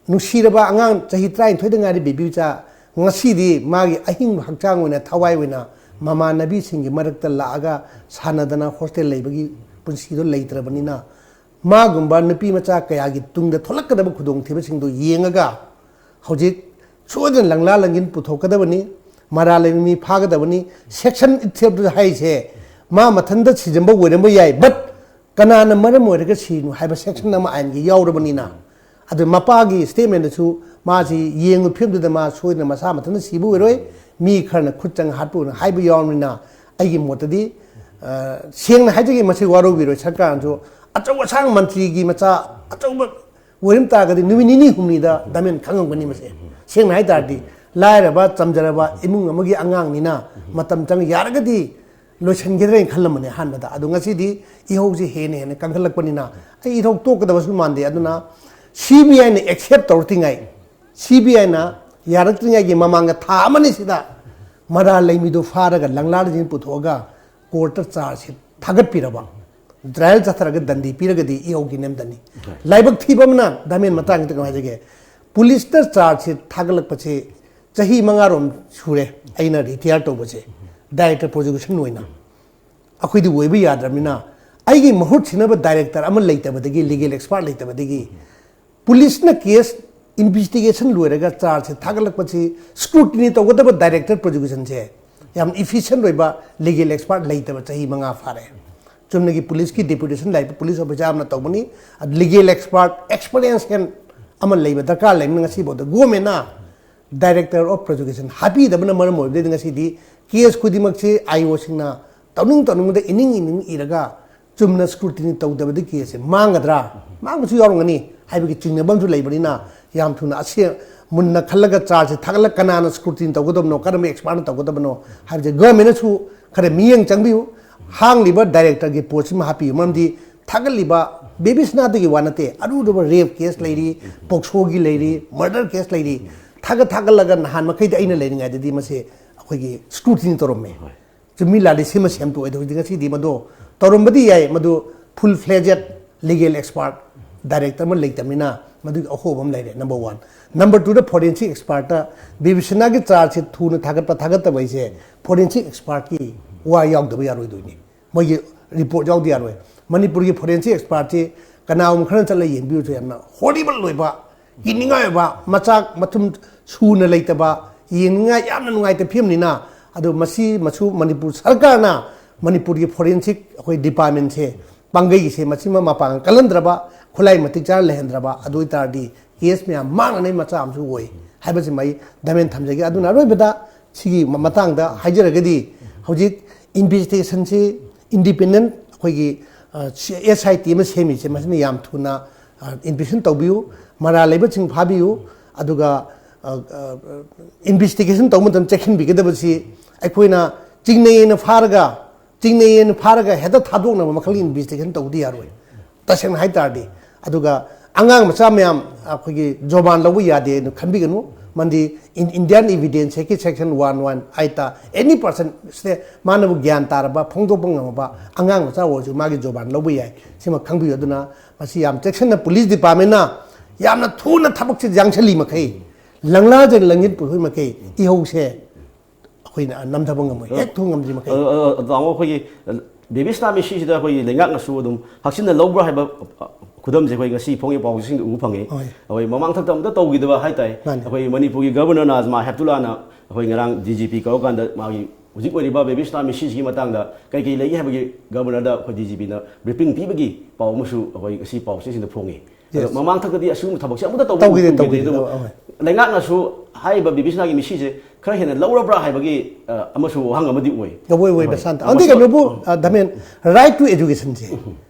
ꯅꯨꯡꯁꯤꯔꯕ ꯑꯉꯥꯡ ꯆꯍꯤ ꯇꯔꯥꯅꯤꯊꯣꯏꯗ ꯉꯥꯏꯔꯤ ꯕꯦꯕꯤꯆꯥ, ꯉꯁꯤꯗꯤ ꯃꯥꯒꯤ ꯑꯍꯤꯡꯕ ꯍꯛꯆꯥꯡ ꯑꯣꯏꯅ, ꯊꯋꯥꯏ ꯑꯣꯏꯅ ꯃꯃꯥꯟꯅꯕꯤꯁꯤꯡꯒꯤ ꯃꯔꯛꯇ ꯂꯥꯛꯑꯒ ꯁꯥꯟꯅꯗꯅ ꯍꯣꯁꯇꯦꯜ ꯂꯩꯕꯒꯤ ꯄꯨꯟꯁꯤꯗꯣ ꯂꯩꯇ꯭ꯔꯕꯅꯤꯅ, ꯃꯥꯒꯨꯝꯕ ꯅꯨꯄꯤ ꯃꯆꯥ ꯀꯌꯥꯒꯤ ꯇꯨꯡꯗ ꯊꯣꯛꯂꯛꯀꯗꯕ ꯈꯨꯗꯣꯡꯊꯤꯕꯁꯤꯡꯗꯣ ꯌꯦꯡꯉꯒ ꯍꯧꯖꯤꯛ ꯁꯣꯏꯗꯅ ꯂꯪꯂꯥ ꯂꯪꯖꯤꯟ ꯄꯨꯊꯣꯛꯀꯗꯕꯅꯤ, ꯃꯔꯥꯜ ꯂꯩꯕ ꯃꯤ ꯐꯥꯒꯗꯕꯅꯤ꯫ Section itself ꯍꯥꯏꯁꯦ ꯃꯥ ꯃꯊꯟꯇ ꯁꯤꯖꯤꯟꯕ ꯑꯣꯏꯔꯝꯕ ꯌꯥꯏ, but ꯀꯅꯥꯅ ꯃꯔꯝ ꯑꯣꯏꯔꯒ ꯁꯤꯔꯤꯅꯣ ꯍꯥꯏꯕ section ꯑꯃ ꯑꯥꯏꯟꯒꯤ ꯌꯥꯎꯔꯕꯅꯤꯅ, ꯑꯗꯨ ꯃꯄꯥꯒꯤ statement ꯗꯁꯨ ꯃꯥꯁꯤ ꯌꯦꯡꯉꯨ ꯐꯤꯕꯝꯗꯨꯗ ꯃꯥ ꯁꯣꯏꯗꯅ ꯃꯁꯥ ꯃꯊꯟꯇ ꯁꯤꯕ ꯑꯣꯏꯔꯣꯏ, ꯃꯤ ꯈꯔꯅ ꯈꯨꯠ ꯆꯪ ꯍꯥꯠꯄ ꯑꯣꯏꯅ ꯍꯥꯏꯕ ꯌꯥꯎꯔꯕꯅꯤꯅ, ꯑꯩꯒꯤ ꯃꯣꯠꯇꯗꯤ, ꯑ, ꯁꯦꯡꯅ ꯍꯥꯏꯖꯒꯦ, ꯃꯁꯤ ꯋꯥꯔꯧꯕꯤꯔꯣꯏ, ꯁꯔꯀꯥꯔꯅꯁꯨ ꯑꯆꯧ ꯑꯁꯥꯡ ꯃꯟꯇ꯭ꯔꯤꯒꯤ ꯃꯆꯥ ꯑꯆꯧꯕ ꯑꯣꯏꯔꯝ ꯇꯥꯔꯒꯗꯤ ꯅꯨꯃꯤꯠ ꯅꯤꯅꯤ ꯍꯨꯝꯅꯤꯗ ꯗꯥꯃꯦꯟ ꯈꯪꯉꯝꯒꯅꯤ꯫ ꯃꯁꯦ ꯁꯦꯡꯅ ꯍꯥꯏ ꯇꯥꯔꯗꯤ ꯂꯥꯏꯔꯕ ꯆꯝꯖꯔꯕ ꯏꯃꯨꯡ ꯑꯃꯒꯤ ꯑꯉꯥꯡꯅꯤꯅ ꯃꯇꯝ ꯆꯪ ꯌꯥꯔꯒꯗꯤ ꯂꯣꯏꯁꯤꯟꯒꯗ꯭ꯔꯥ ꯍꯥꯏꯅ ꯈꯜꯂꯝꯕꯅꯦ ꯑꯍꯥꯟꯕꯗ꯫ ꯑꯗꯣ ꯉꯁꯤꯗꯤ ꯏꯍꯧꯁꯤ ꯍꯦꯟꯅ ꯍꯦꯟꯅ ꯀꯟꯈꯠꯂꯛꯄꯅꯤꯅ ꯑꯩ ꯏꯊꯧ ꯇꯣꯛꯀꯗꯕꯁꯨ ꯃꯥꯟꯗꯦ꯫ ꯑꯗꯨꯅ C B I ꯅ accept ꯇꯧꯔꯛꯇ꯭ꯔꯤꯉꯩ, C B I ꯅ ꯌꯥꯔꯛꯇ꯭ꯔꯤꯉꯩꯒꯤ ꯃꯃꯥꯡꯗ ꯊꯥ ꯑꯃꯅꯤ ꯁꯤꯗ ꯃꯔꯥꯜ ꯂꯩꯃꯤꯗꯨ ꯐꯥꯔꯒ ꯂꯪꯂꯥꯗ ꯄꯨꯊꯣꯛꯑꯒ court ꯇ charge sheet ꯊꯥꯒꯠꯄꯤꯔꯕ, trial ꯆꯠꯊꯔꯒ ꯗꯟꯗꯤ ꯄꯤꯔꯒꯗꯤ ꯏꯍꯧꯒꯤ ꯅꯦꯝꯗꯅꯤ꯫ ꯂꯥꯏꯕꯛ ꯊꯤꯕ ꯑꯃꯅ ꯗꯥꯃꯦꯟ ꯃꯇꯥꯡꯁꯤꯗ ꯀꯃꯥꯏꯅ ꯍꯥꯏꯖꯒꯦ, police ꯇ charge sheet ꯊꯥꯒꯠꯂꯛꯄꯁꯤ ꯆꯍꯤ ꯃꯉꯥꯔꯣꯝ ꯁꯨꯔꯦ ꯑꯩꯅ retire ꯇꯧꯕꯁꯦ, director prosecution ꯑꯣꯏꯅ꯫ ꯑꯩꯈꯣꯏꯗꯤ ꯑꯣꯏꯕ ꯌꯥꯗ꯭ꯔꯕꯅꯤꯅ ꯑꯩꯒꯤ ꯃꯍꯨꯠ ꯁꯤꯟꯅꯕ director ꯑꯃ ꯂꯩꯇꯕꯗꯒꯤ, legal expert ꯂꯩꯇꯕꯗꯒꯤ, police ꯅ case investigation ꯂꯣꯏꯔꯒ charge sheet ꯊꯥꯒꯠꯂꯛꯄꯁꯤ scrutiny ꯇꯧꯒꯗꯕ director prosecution ꯁꯦ ꯌꯥꯝ efficient ꯑꯣꯏꯕ legal expert ꯂꯩꯇꯕ ꯆꯍꯤ ꯃꯉꯥ ꯐꯥꯔꯦ꯫ ꯆꯨꯝꯅꯒꯤ police ꯀꯤ deputation ꯂꯥꯛꯏꯕ police officer ꯑꯃꯅ ꯇꯧꯕꯅꯤ꯫ ꯑꯗꯨ legal expert, experience hand ꯑꯃ ꯂꯩꯕ ꯗꯔꯀꯥꯔ ꯂꯩꯕꯅ ꯉꯁꯤꯐꯥꯎꯗ government ꯅ Director of Prosecution ꯍꯥꯞꯄꯤꯗꯕꯅ ꯃꯔꯝ ꯑꯣꯏꯕꯗꯒꯤ ꯉꯁꯤꯗꯤ ꯀꯦꯁ ꯈꯨꯗꯤꯡꯃꯛꯁꯤ ꯑꯥꯏ ꯑꯣꯁꯤꯡꯅ ꯇꯧꯅꯤꯡ ꯇꯧꯅꯤꯡꯕꯗ ꯏꯅꯤꯡ ꯏꯅꯤꯡ ꯏꯔꯒ ꯆꯨꯝꯅ ꯁ꯭ꯀ꯭ꯔꯨꯇꯤꯅꯤ ꯇꯧꯗꯕꯗꯤ ꯀꯦꯁꯁꯦ ꯃꯥꯡꯒꯗ꯭ꯔꯥ, ꯃꯥꯡꯕꯁꯨ ꯌꯥꯎꯔꯝꯒꯅꯤ ꯍꯥꯏꯕꯒꯤ ꯆꯤꯡꯅꯕ ꯑꯃꯁꯨ ꯂꯩꯕꯅꯤꯅ, ꯌꯥꯝ ꯊꯨꯅ ꯑꯁꯦꯡ ꯃꯨꯟꯅ ꯈꯜꯂꯒ ꯆꯥꯔꯖꯁꯦ ꯊꯥꯒꯠꯂꯒ ꯀꯅꯥꯅ ꯁ꯭ꯀ꯭ꯔꯨꯇꯤꯅꯤ ꯇꯧꯒꯗꯕꯅꯣ, ꯀꯔꯝꯕ ꯑꯦꯛꯁꯄꯥꯔꯠꯅ ꯇꯧꯒꯗꯕꯅꯣ ꯍꯥꯏꯕꯁꯦ ꯒꯚꯔꯟꯃꯦꯟꯅꯁꯨ ꯈꯔ ꯃꯤꯠꯌꯦꯡ ꯆꯪꯕꯤꯌꯨ꯫ ꯍꯥꯡꯂꯤꯕ ꯗꯥꯏꯔꯦꯛꯇꯔꯒꯤ ꯄꯣꯁꯁꯤꯃ ꯍꯥꯞꯄꯤꯌꯨ꯫ ꯃꯔꯝꯗꯤ ꯊꯥꯒꯠꯂꯤꯕ ꯕꯦꯕꯤꯁꯅꯥꯗꯒꯤ ꯋꯥ ꯅꯠꯇꯦ, ꯑꯔꯨ ꯑꯔꯨꯕ ꯔꯦꯞ ꯀꯦꯁ ꯂꯩꯔꯤ, ꯄꯣꯛꯁꯣꯒꯤ ꯂꯩꯔꯤ, ꯃꯔꯗꯔ ꯀꯦꯁ ꯂꯩꯔꯤ꯫ ꯊꯥꯒꯠ ꯊꯥꯒꯠꯂꯒ ꯅꯍꯥꯟ ꯃꯈꯩꯗꯤ ꯑꯩꯅ ꯂꯩꯔꯤꯉꯩꯗꯗꯤ ꯃꯁꯦ ꯑꯩꯈꯣꯏꯒꯤ ꯁ꯭ꯀ꯭ꯔꯨꯇꯤꯅꯤ ꯇꯧꯔꯝꯃꯤ꯫ ꯆꯨꯝꯃꯤ ꯂꯥꯜꯂꯤ ꯁꯤꯃ ꯁꯦꯝꯗꯣꯛꯑꯦ꯫ ꯑꯗꯣ ꯍꯧꯖꯤꯛ ꯉꯁꯤꯗꯤ ꯃꯗꯨ ꯇꯧꯔꯝꯕꯗꯤ ꯌꯥꯏ, ꯃꯗꯨ ꯐꯨꯜ ꯐ꯭ꯂꯦꯖꯦꯠ ꯂꯤꯒꯦꯜ ꯑꯦꯛꯁꯄꯥꯔꯠ ꯗꯥꯏꯔꯦꯛꯇꯔ ꯑꯃ ꯂꯩꯇꯕꯅꯤꯅ ꯃꯗꯨꯒꯤ ꯑꯍꯣꯕ ꯑꯃ ꯂꯩꯔꯦ꯫ Number one. ꯅꯝꯕꯔ ꯇꯨꯗ ꯐꯣꯔꯦꯟꯁꯤꯛ ꯑꯦꯛꯁꯄꯥꯔꯠꯇ ꯕꯦꯕꯤꯁꯅꯥꯒꯤ ꯆꯥꯔꯖꯁꯤ ꯊꯨꯅ ꯊꯥꯒꯠꯄ ꯊꯥꯒꯠꯇꯕ ꯍꯥꯏꯁꯦ ꯐꯣꯔꯦꯟꯁꯤꯛ ꯑꯦꯛꯁꯄꯥꯔꯠꯀꯤ ꯋꯥ ꯌꯥꯎꯗꯕ ꯌꯥꯔꯣꯏꯗꯣꯏꯅꯤ꯫ ꯃꯣꯏꯒꯤ ꯔꯤꯄꯣꯔꯠ ꯌꯥꯎꯗ ꯌꯥꯔꯣꯏ꯫ ꯃꯅꯤꯄꯨꯔꯒꯤ ꯐꯣꯔꯦꯟꯁꯤꯛ ꯑꯦꯛꯁꯄꯥꯔꯠꯁꯤ ꯀꯅꯥꯒꯨꯝꯕ ꯈꯔꯅ ꯆꯠꯂꯒ ꯌꯦꯡꯕꯤꯔꯨꯁꯨ ꯌꯥꯝꯅ ꯍꯣꯔꯤꯕꯜ ꯑꯣꯏꯕ, ꯀꯤꯅꯤꯡꯉꯥꯏ ꯑꯣꯏꯕ, ꯃꯆꯥꯛ ꯃꯊꯨꯝ ꯁꯨꯅ ꯂꯩꯇꯕ, ꯌꯦꯡꯅꯤꯡꯉꯥꯏ ꯌꯥꯝꯅ ꯅꯨꯡꯉꯥꯏꯇꯕ ꯐꯤꯕꯝꯅꯤꯅ, ꯑꯗꯨ ꯃꯁꯤ ꯃꯁꯨ ꯃꯅꯤꯄꯨꯔ ꯁꯔꯀꯥꯔꯅ ꯃꯅꯤꯄꯨꯔꯒꯤ ꯐꯣꯔꯦꯟꯁꯤꯛ ꯑꯩꯈꯣꯏ ꯗꯤꯄꯥꯔꯠꯃꯦꯟꯁꯦ, ꯄꯥꯡꯒꯩꯁꯦ ꯃꯁꯤꯃ ꯃꯄꯥꯡꯒꯜ ꯀꯜꯍꯟꯗ꯭ꯔꯕ, ꯈꯨꯠꯂꯥꯏ ꯃꯇꯤꯛ ꯆꯥꯅ ꯂꯩꯍꯟꯗ꯭ꯔꯕ, ꯑꯗꯨ ꯑꯣꯏꯇꯥꯔꯗꯤ ꯀꯦꯁ ꯃꯌꯥꯝ ꯃꯥꯡꯅꯅꯕ ꯃꯆꯥꯛ ꯑꯃꯁꯨ ꯑꯣꯏ ꯍꯥꯏꯕꯁꯤꯃ ꯑꯩ ꯗꯃꯦꯟ ꯊꯝꯖꯒꯦ꯫ ꯑꯗꯨꯅ ꯑꯔꯣꯏꯕꯗ ꯁꯤꯒꯤ ꯃ-, ꯃꯇꯥꯡꯗ ꯍꯥꯏꯖꯔꯒꯗꯤ, ꯍꯧꯖꯤꯛ ꯏꯟꯚꯦꯁꯇꯤꯒꯦꯁꯟꯁꯤ ꯏꯟꯗꯤꯄꯦꯟꯗꯦꯟ ꯑꯩꯈꯣꯏꯒꯤ, ꯑ, ꯁꯤ-, ꯑꯦꯁ ꯑꯥꯏ ꯇꯤ ꯑꯃ ꯁꯦꯝꯃꯤꯁꯦ ꯃꯁꯤꯅ ꯌꯥꯝ ꯊꯨꯅ, ꯑ, ꯏꯟꯚꯦꯁꯇꯤꯒꯦꯁꯟ ꯇꯧꯕꯤꯌꯨ, ꯃꯔꯥꯜ ꯂꯩꯕꯁꯤꯡ ꯐꯥꯕꯤꯌꯨ, ꯑꯗꯨꯒ, ꯑ, ꯑ, ꯏꯟꯚꯦꯁꯇꯤꯒꯦꯁꯟ ꯇꯧꯕ ꯃꯇꯝꯗ ꯆꯦꯛꯁꯤꯟꯕꯤꯒꯗꯕꯁꯤ ꯑꯩꯈꯣꯏꯅ ꯆꯤꯡꯅꯩꯅ ꯐꯥꯔꯒ ꯆꯤꯡꯅꯩꯌꯦꯅ ꯐꯥꯔꯒ ꯍꯦꯛꯇ ꯊꯥꯗꯣꯛꯅꯕ ꯃꯈꯜꯒꯤ ꯏꯟꯚꯦꯁꯇꯤꯒꯦꯁꯟ ꯇꯧꯕꯗꯤ ꯌꯥꯔꯣꯏ꯫ ꯇꯁꯦꯡꯅ ꯍꯥꯏ ꯇꯥꯔꯗꯤ, ꯑꯗꯨꯒ ꯑꯉꯥꯡ ꯃꯆꯥ ꯃꯌꯥꯝ ꯑꯩꯈꯣꯏꯒꯤ ꯖꯣꯕꯥꯟ ꯂꯧꯕ ꯌꯥꯗꯦꯅ ꯈꯟꯕꯤꯒꯅꯨ꯫ ꯃꯔꯝꯗꯤ ꯏꯟ-, ꯏꯟꯗꯤꯌꯥꯟ ꯏꯚꯤꯗꯦꯟꯁ ꯑꯦꯛꯀꯤ ꯁꯦꯛꯁꯟ ꯋꯥꯟ ꯋꯥꯟ ꯑꯥꯏꯠꯇ ꯑꯦꯅꯤ ꯄꯔꯁꯟ ꯁꯦ ꯃꯥꯅꯕꯨ ꯒ꯭ꯌꯥꯟ ꯇꯥꯔꯕ, ꯐꯣꯡꯗꯣꯛꯄ ꯉꯝꯃꯕ ꯑꯉꯥꯡ ꯃꯆꯥ ꯑꯣꯏꯔꯁꯨ ꯃꯥꯒꯤ ꯖꯣꯕꯥꯟ ꯂꯧꯕ ꯌꯥꯏ꯫ ꯁꯤꯃ ꯈꯪꯕꯤꯌꯨ꯫ ꯑꯗꯨꯅ ꯃꯁꯤ ꯌꯥꯝ ꯆꯦꯛꯁꯤꯟꯅ ꯄꯨꯂꯤꯁ ꯗꯤꯄꯥꯔꯠꯃꯦꯟꯅ ꯌꯥꯝꯅ ꯊꯨꯅ ꯊꯕꯛꯁꯤ ꯌꯥꯡꯁꯜꯂꯤ ꯃꯈꯩ, ꯂꯪꯂꯥꯖꯦꯟ ꯂꯪꯖꯤꯟ ꯄꯨꯊꯣꯛꯏ ꯃꯈꯩ ꯏꯍꯧꯁꯦ ꯑꯩꯈꯣꯏꯅ ꯅꯝꯊꯕ ꯉꯝꯃꯣꯏ, ꯍꯦꯛ ꯊꯨ ꯉꯝꯗ꯭ꯔꯤ ꯃꯈꯩ꯫ ꯑ, ꯑ, ꯑ, ꯇꯥꯃꯣ, ꯑꯩꯈꯣꯏꯒꯤ, ꯑ, ꯕꯦꯕꯤꯁꯅꯥ ꯃꯤꯁꯤꯁꯤꯗ ꯑꯩꯈꯣꯏꯒꯤ ꯂꯩꯉꯥꯛꯅꯁꯨ ꯑꯗꯨꯝ ꯍꯛꯆꯤꯟꯅ ꯂꯧꯕ꯭ꯔꯥ ꯍꯥꯏꯕ, ꯑ, ꯈꯨꯗꯝꯁꯦ ꯑꯩꯈꯣꯏ ꯉꯁꯤ ꯐꯣꯡꯉꯤꯕ ꯄꯥꯎꯁꯤꯡꯗ ꯎꯕ ꯐꯪꯉꯤ꯫ ꯍꯣꯏ꯫ ꯑꯩꯈꯣꯏ ꯃꯃꯥꯡ ꯊꯛꯇ ꯑꯃꯨꯛꯇ ꯇꯧꯈꯤꯗꯕ ꯍꯥꯏ ꯇꯥꯏ꯫ ꯃꯥꯅꯤ꯫ ꯑꯩꯈꯣꯏ ꯃꯅꯤꯄꯨꯔꯒꯤ ꯒꯕꯔꯅꯔ ꯅꯥꯖꯃꯥ ꯍꯦꯞꯇꯨꯂꯥꯅ ꯑꯩꯈꯣꯏ ꯉꯔꯥꯡ ꯗꯤ ꯖꯤ ꯄꯤ ꯀꯧꯔꯀꯥꯟꯗ ꯃꯥꯒꯤ ꯍꯧꯖꯤꯛ ꯑꯣꯏꯔꯤꯕ ꯕꯦꯕꯤꯁꯅꯥ ꯃꯤꯁꯤꯁꯤꯒꯤ ꯃꯇꯥꯡꯗ ꯀꯩ ꯀꯩ ꯂꯩꯒꯦ ꯍꯥꯏꯕꯒꯤ ꯒꯕꯔꯅꯔꯗ ꯑꯩꯈꯣꯏ ꯗꯤ ꯖꯤ ꯄꯤꯅ ꯕ꯭ꯔꯤꯐꯤꯡ ꯄꯤꯕꯒꯤ ꯄꯥꯎ ꯑꯃꯁꯨ ꯑꯩꯈꯣꯏ ꯉꯁꯤ ꯄꯥꯎꯆꯦꯁꯤꯡꯗ ꯐꯣꯡꯉꯤ꯫ ꯑꯗꯣ ꯃꯃꯥꯡ ꯊꯛꯇꯗꯤ ꯑꯁꯤꯒꯨꯝꯕ ꯊꯕꯛꯁꯦ ꯑꯃꯠꯇ ꯇꯧꯕ ꯇꯧꯈꯤꯗꯦ, ꯎꯈꯤꯗꯦ꯫ ꯇꯧꯈꯤꯗꯦ꯫ ꯑꯗꯨꯕꯨ ꯑ, ꯑ, ꯍꯣꯏ꯫ ꯂꯩꯉꯥꯛꯅꯁꯨ ꯍꯥꯏꯔꯤꯕ ꯕꯦꯕꯤ ꯁꯤꯅꯥꯒꯤ ꯃꯤꯁꯤꯁꯦ ꯈꯔ ꯍꯦꯟꯅ ꯂꯧꯔꯕ꯭ꯔꯥ ꯍꯥꯏꯕꯒꯤ, ꯑ, ꯑꯃꯁꯨ ꯋꯥꯍꯪ ꯑꯃꯗꯤ ꯑꯣꯏ꯫ ꯑꯣꯏ, ꯑꯣꯏ, ꯍꯣꯏ꯫ ꯕꯁꯥꯟꯇ꯫ ꯑꯃꯁꯨ ꯑꯗꯨꯗꯤ ꯀꯩꯅꯣꯕꯨ, ꯑ, ꯙꯃꯦꯟ, right to educationꯁꯦ,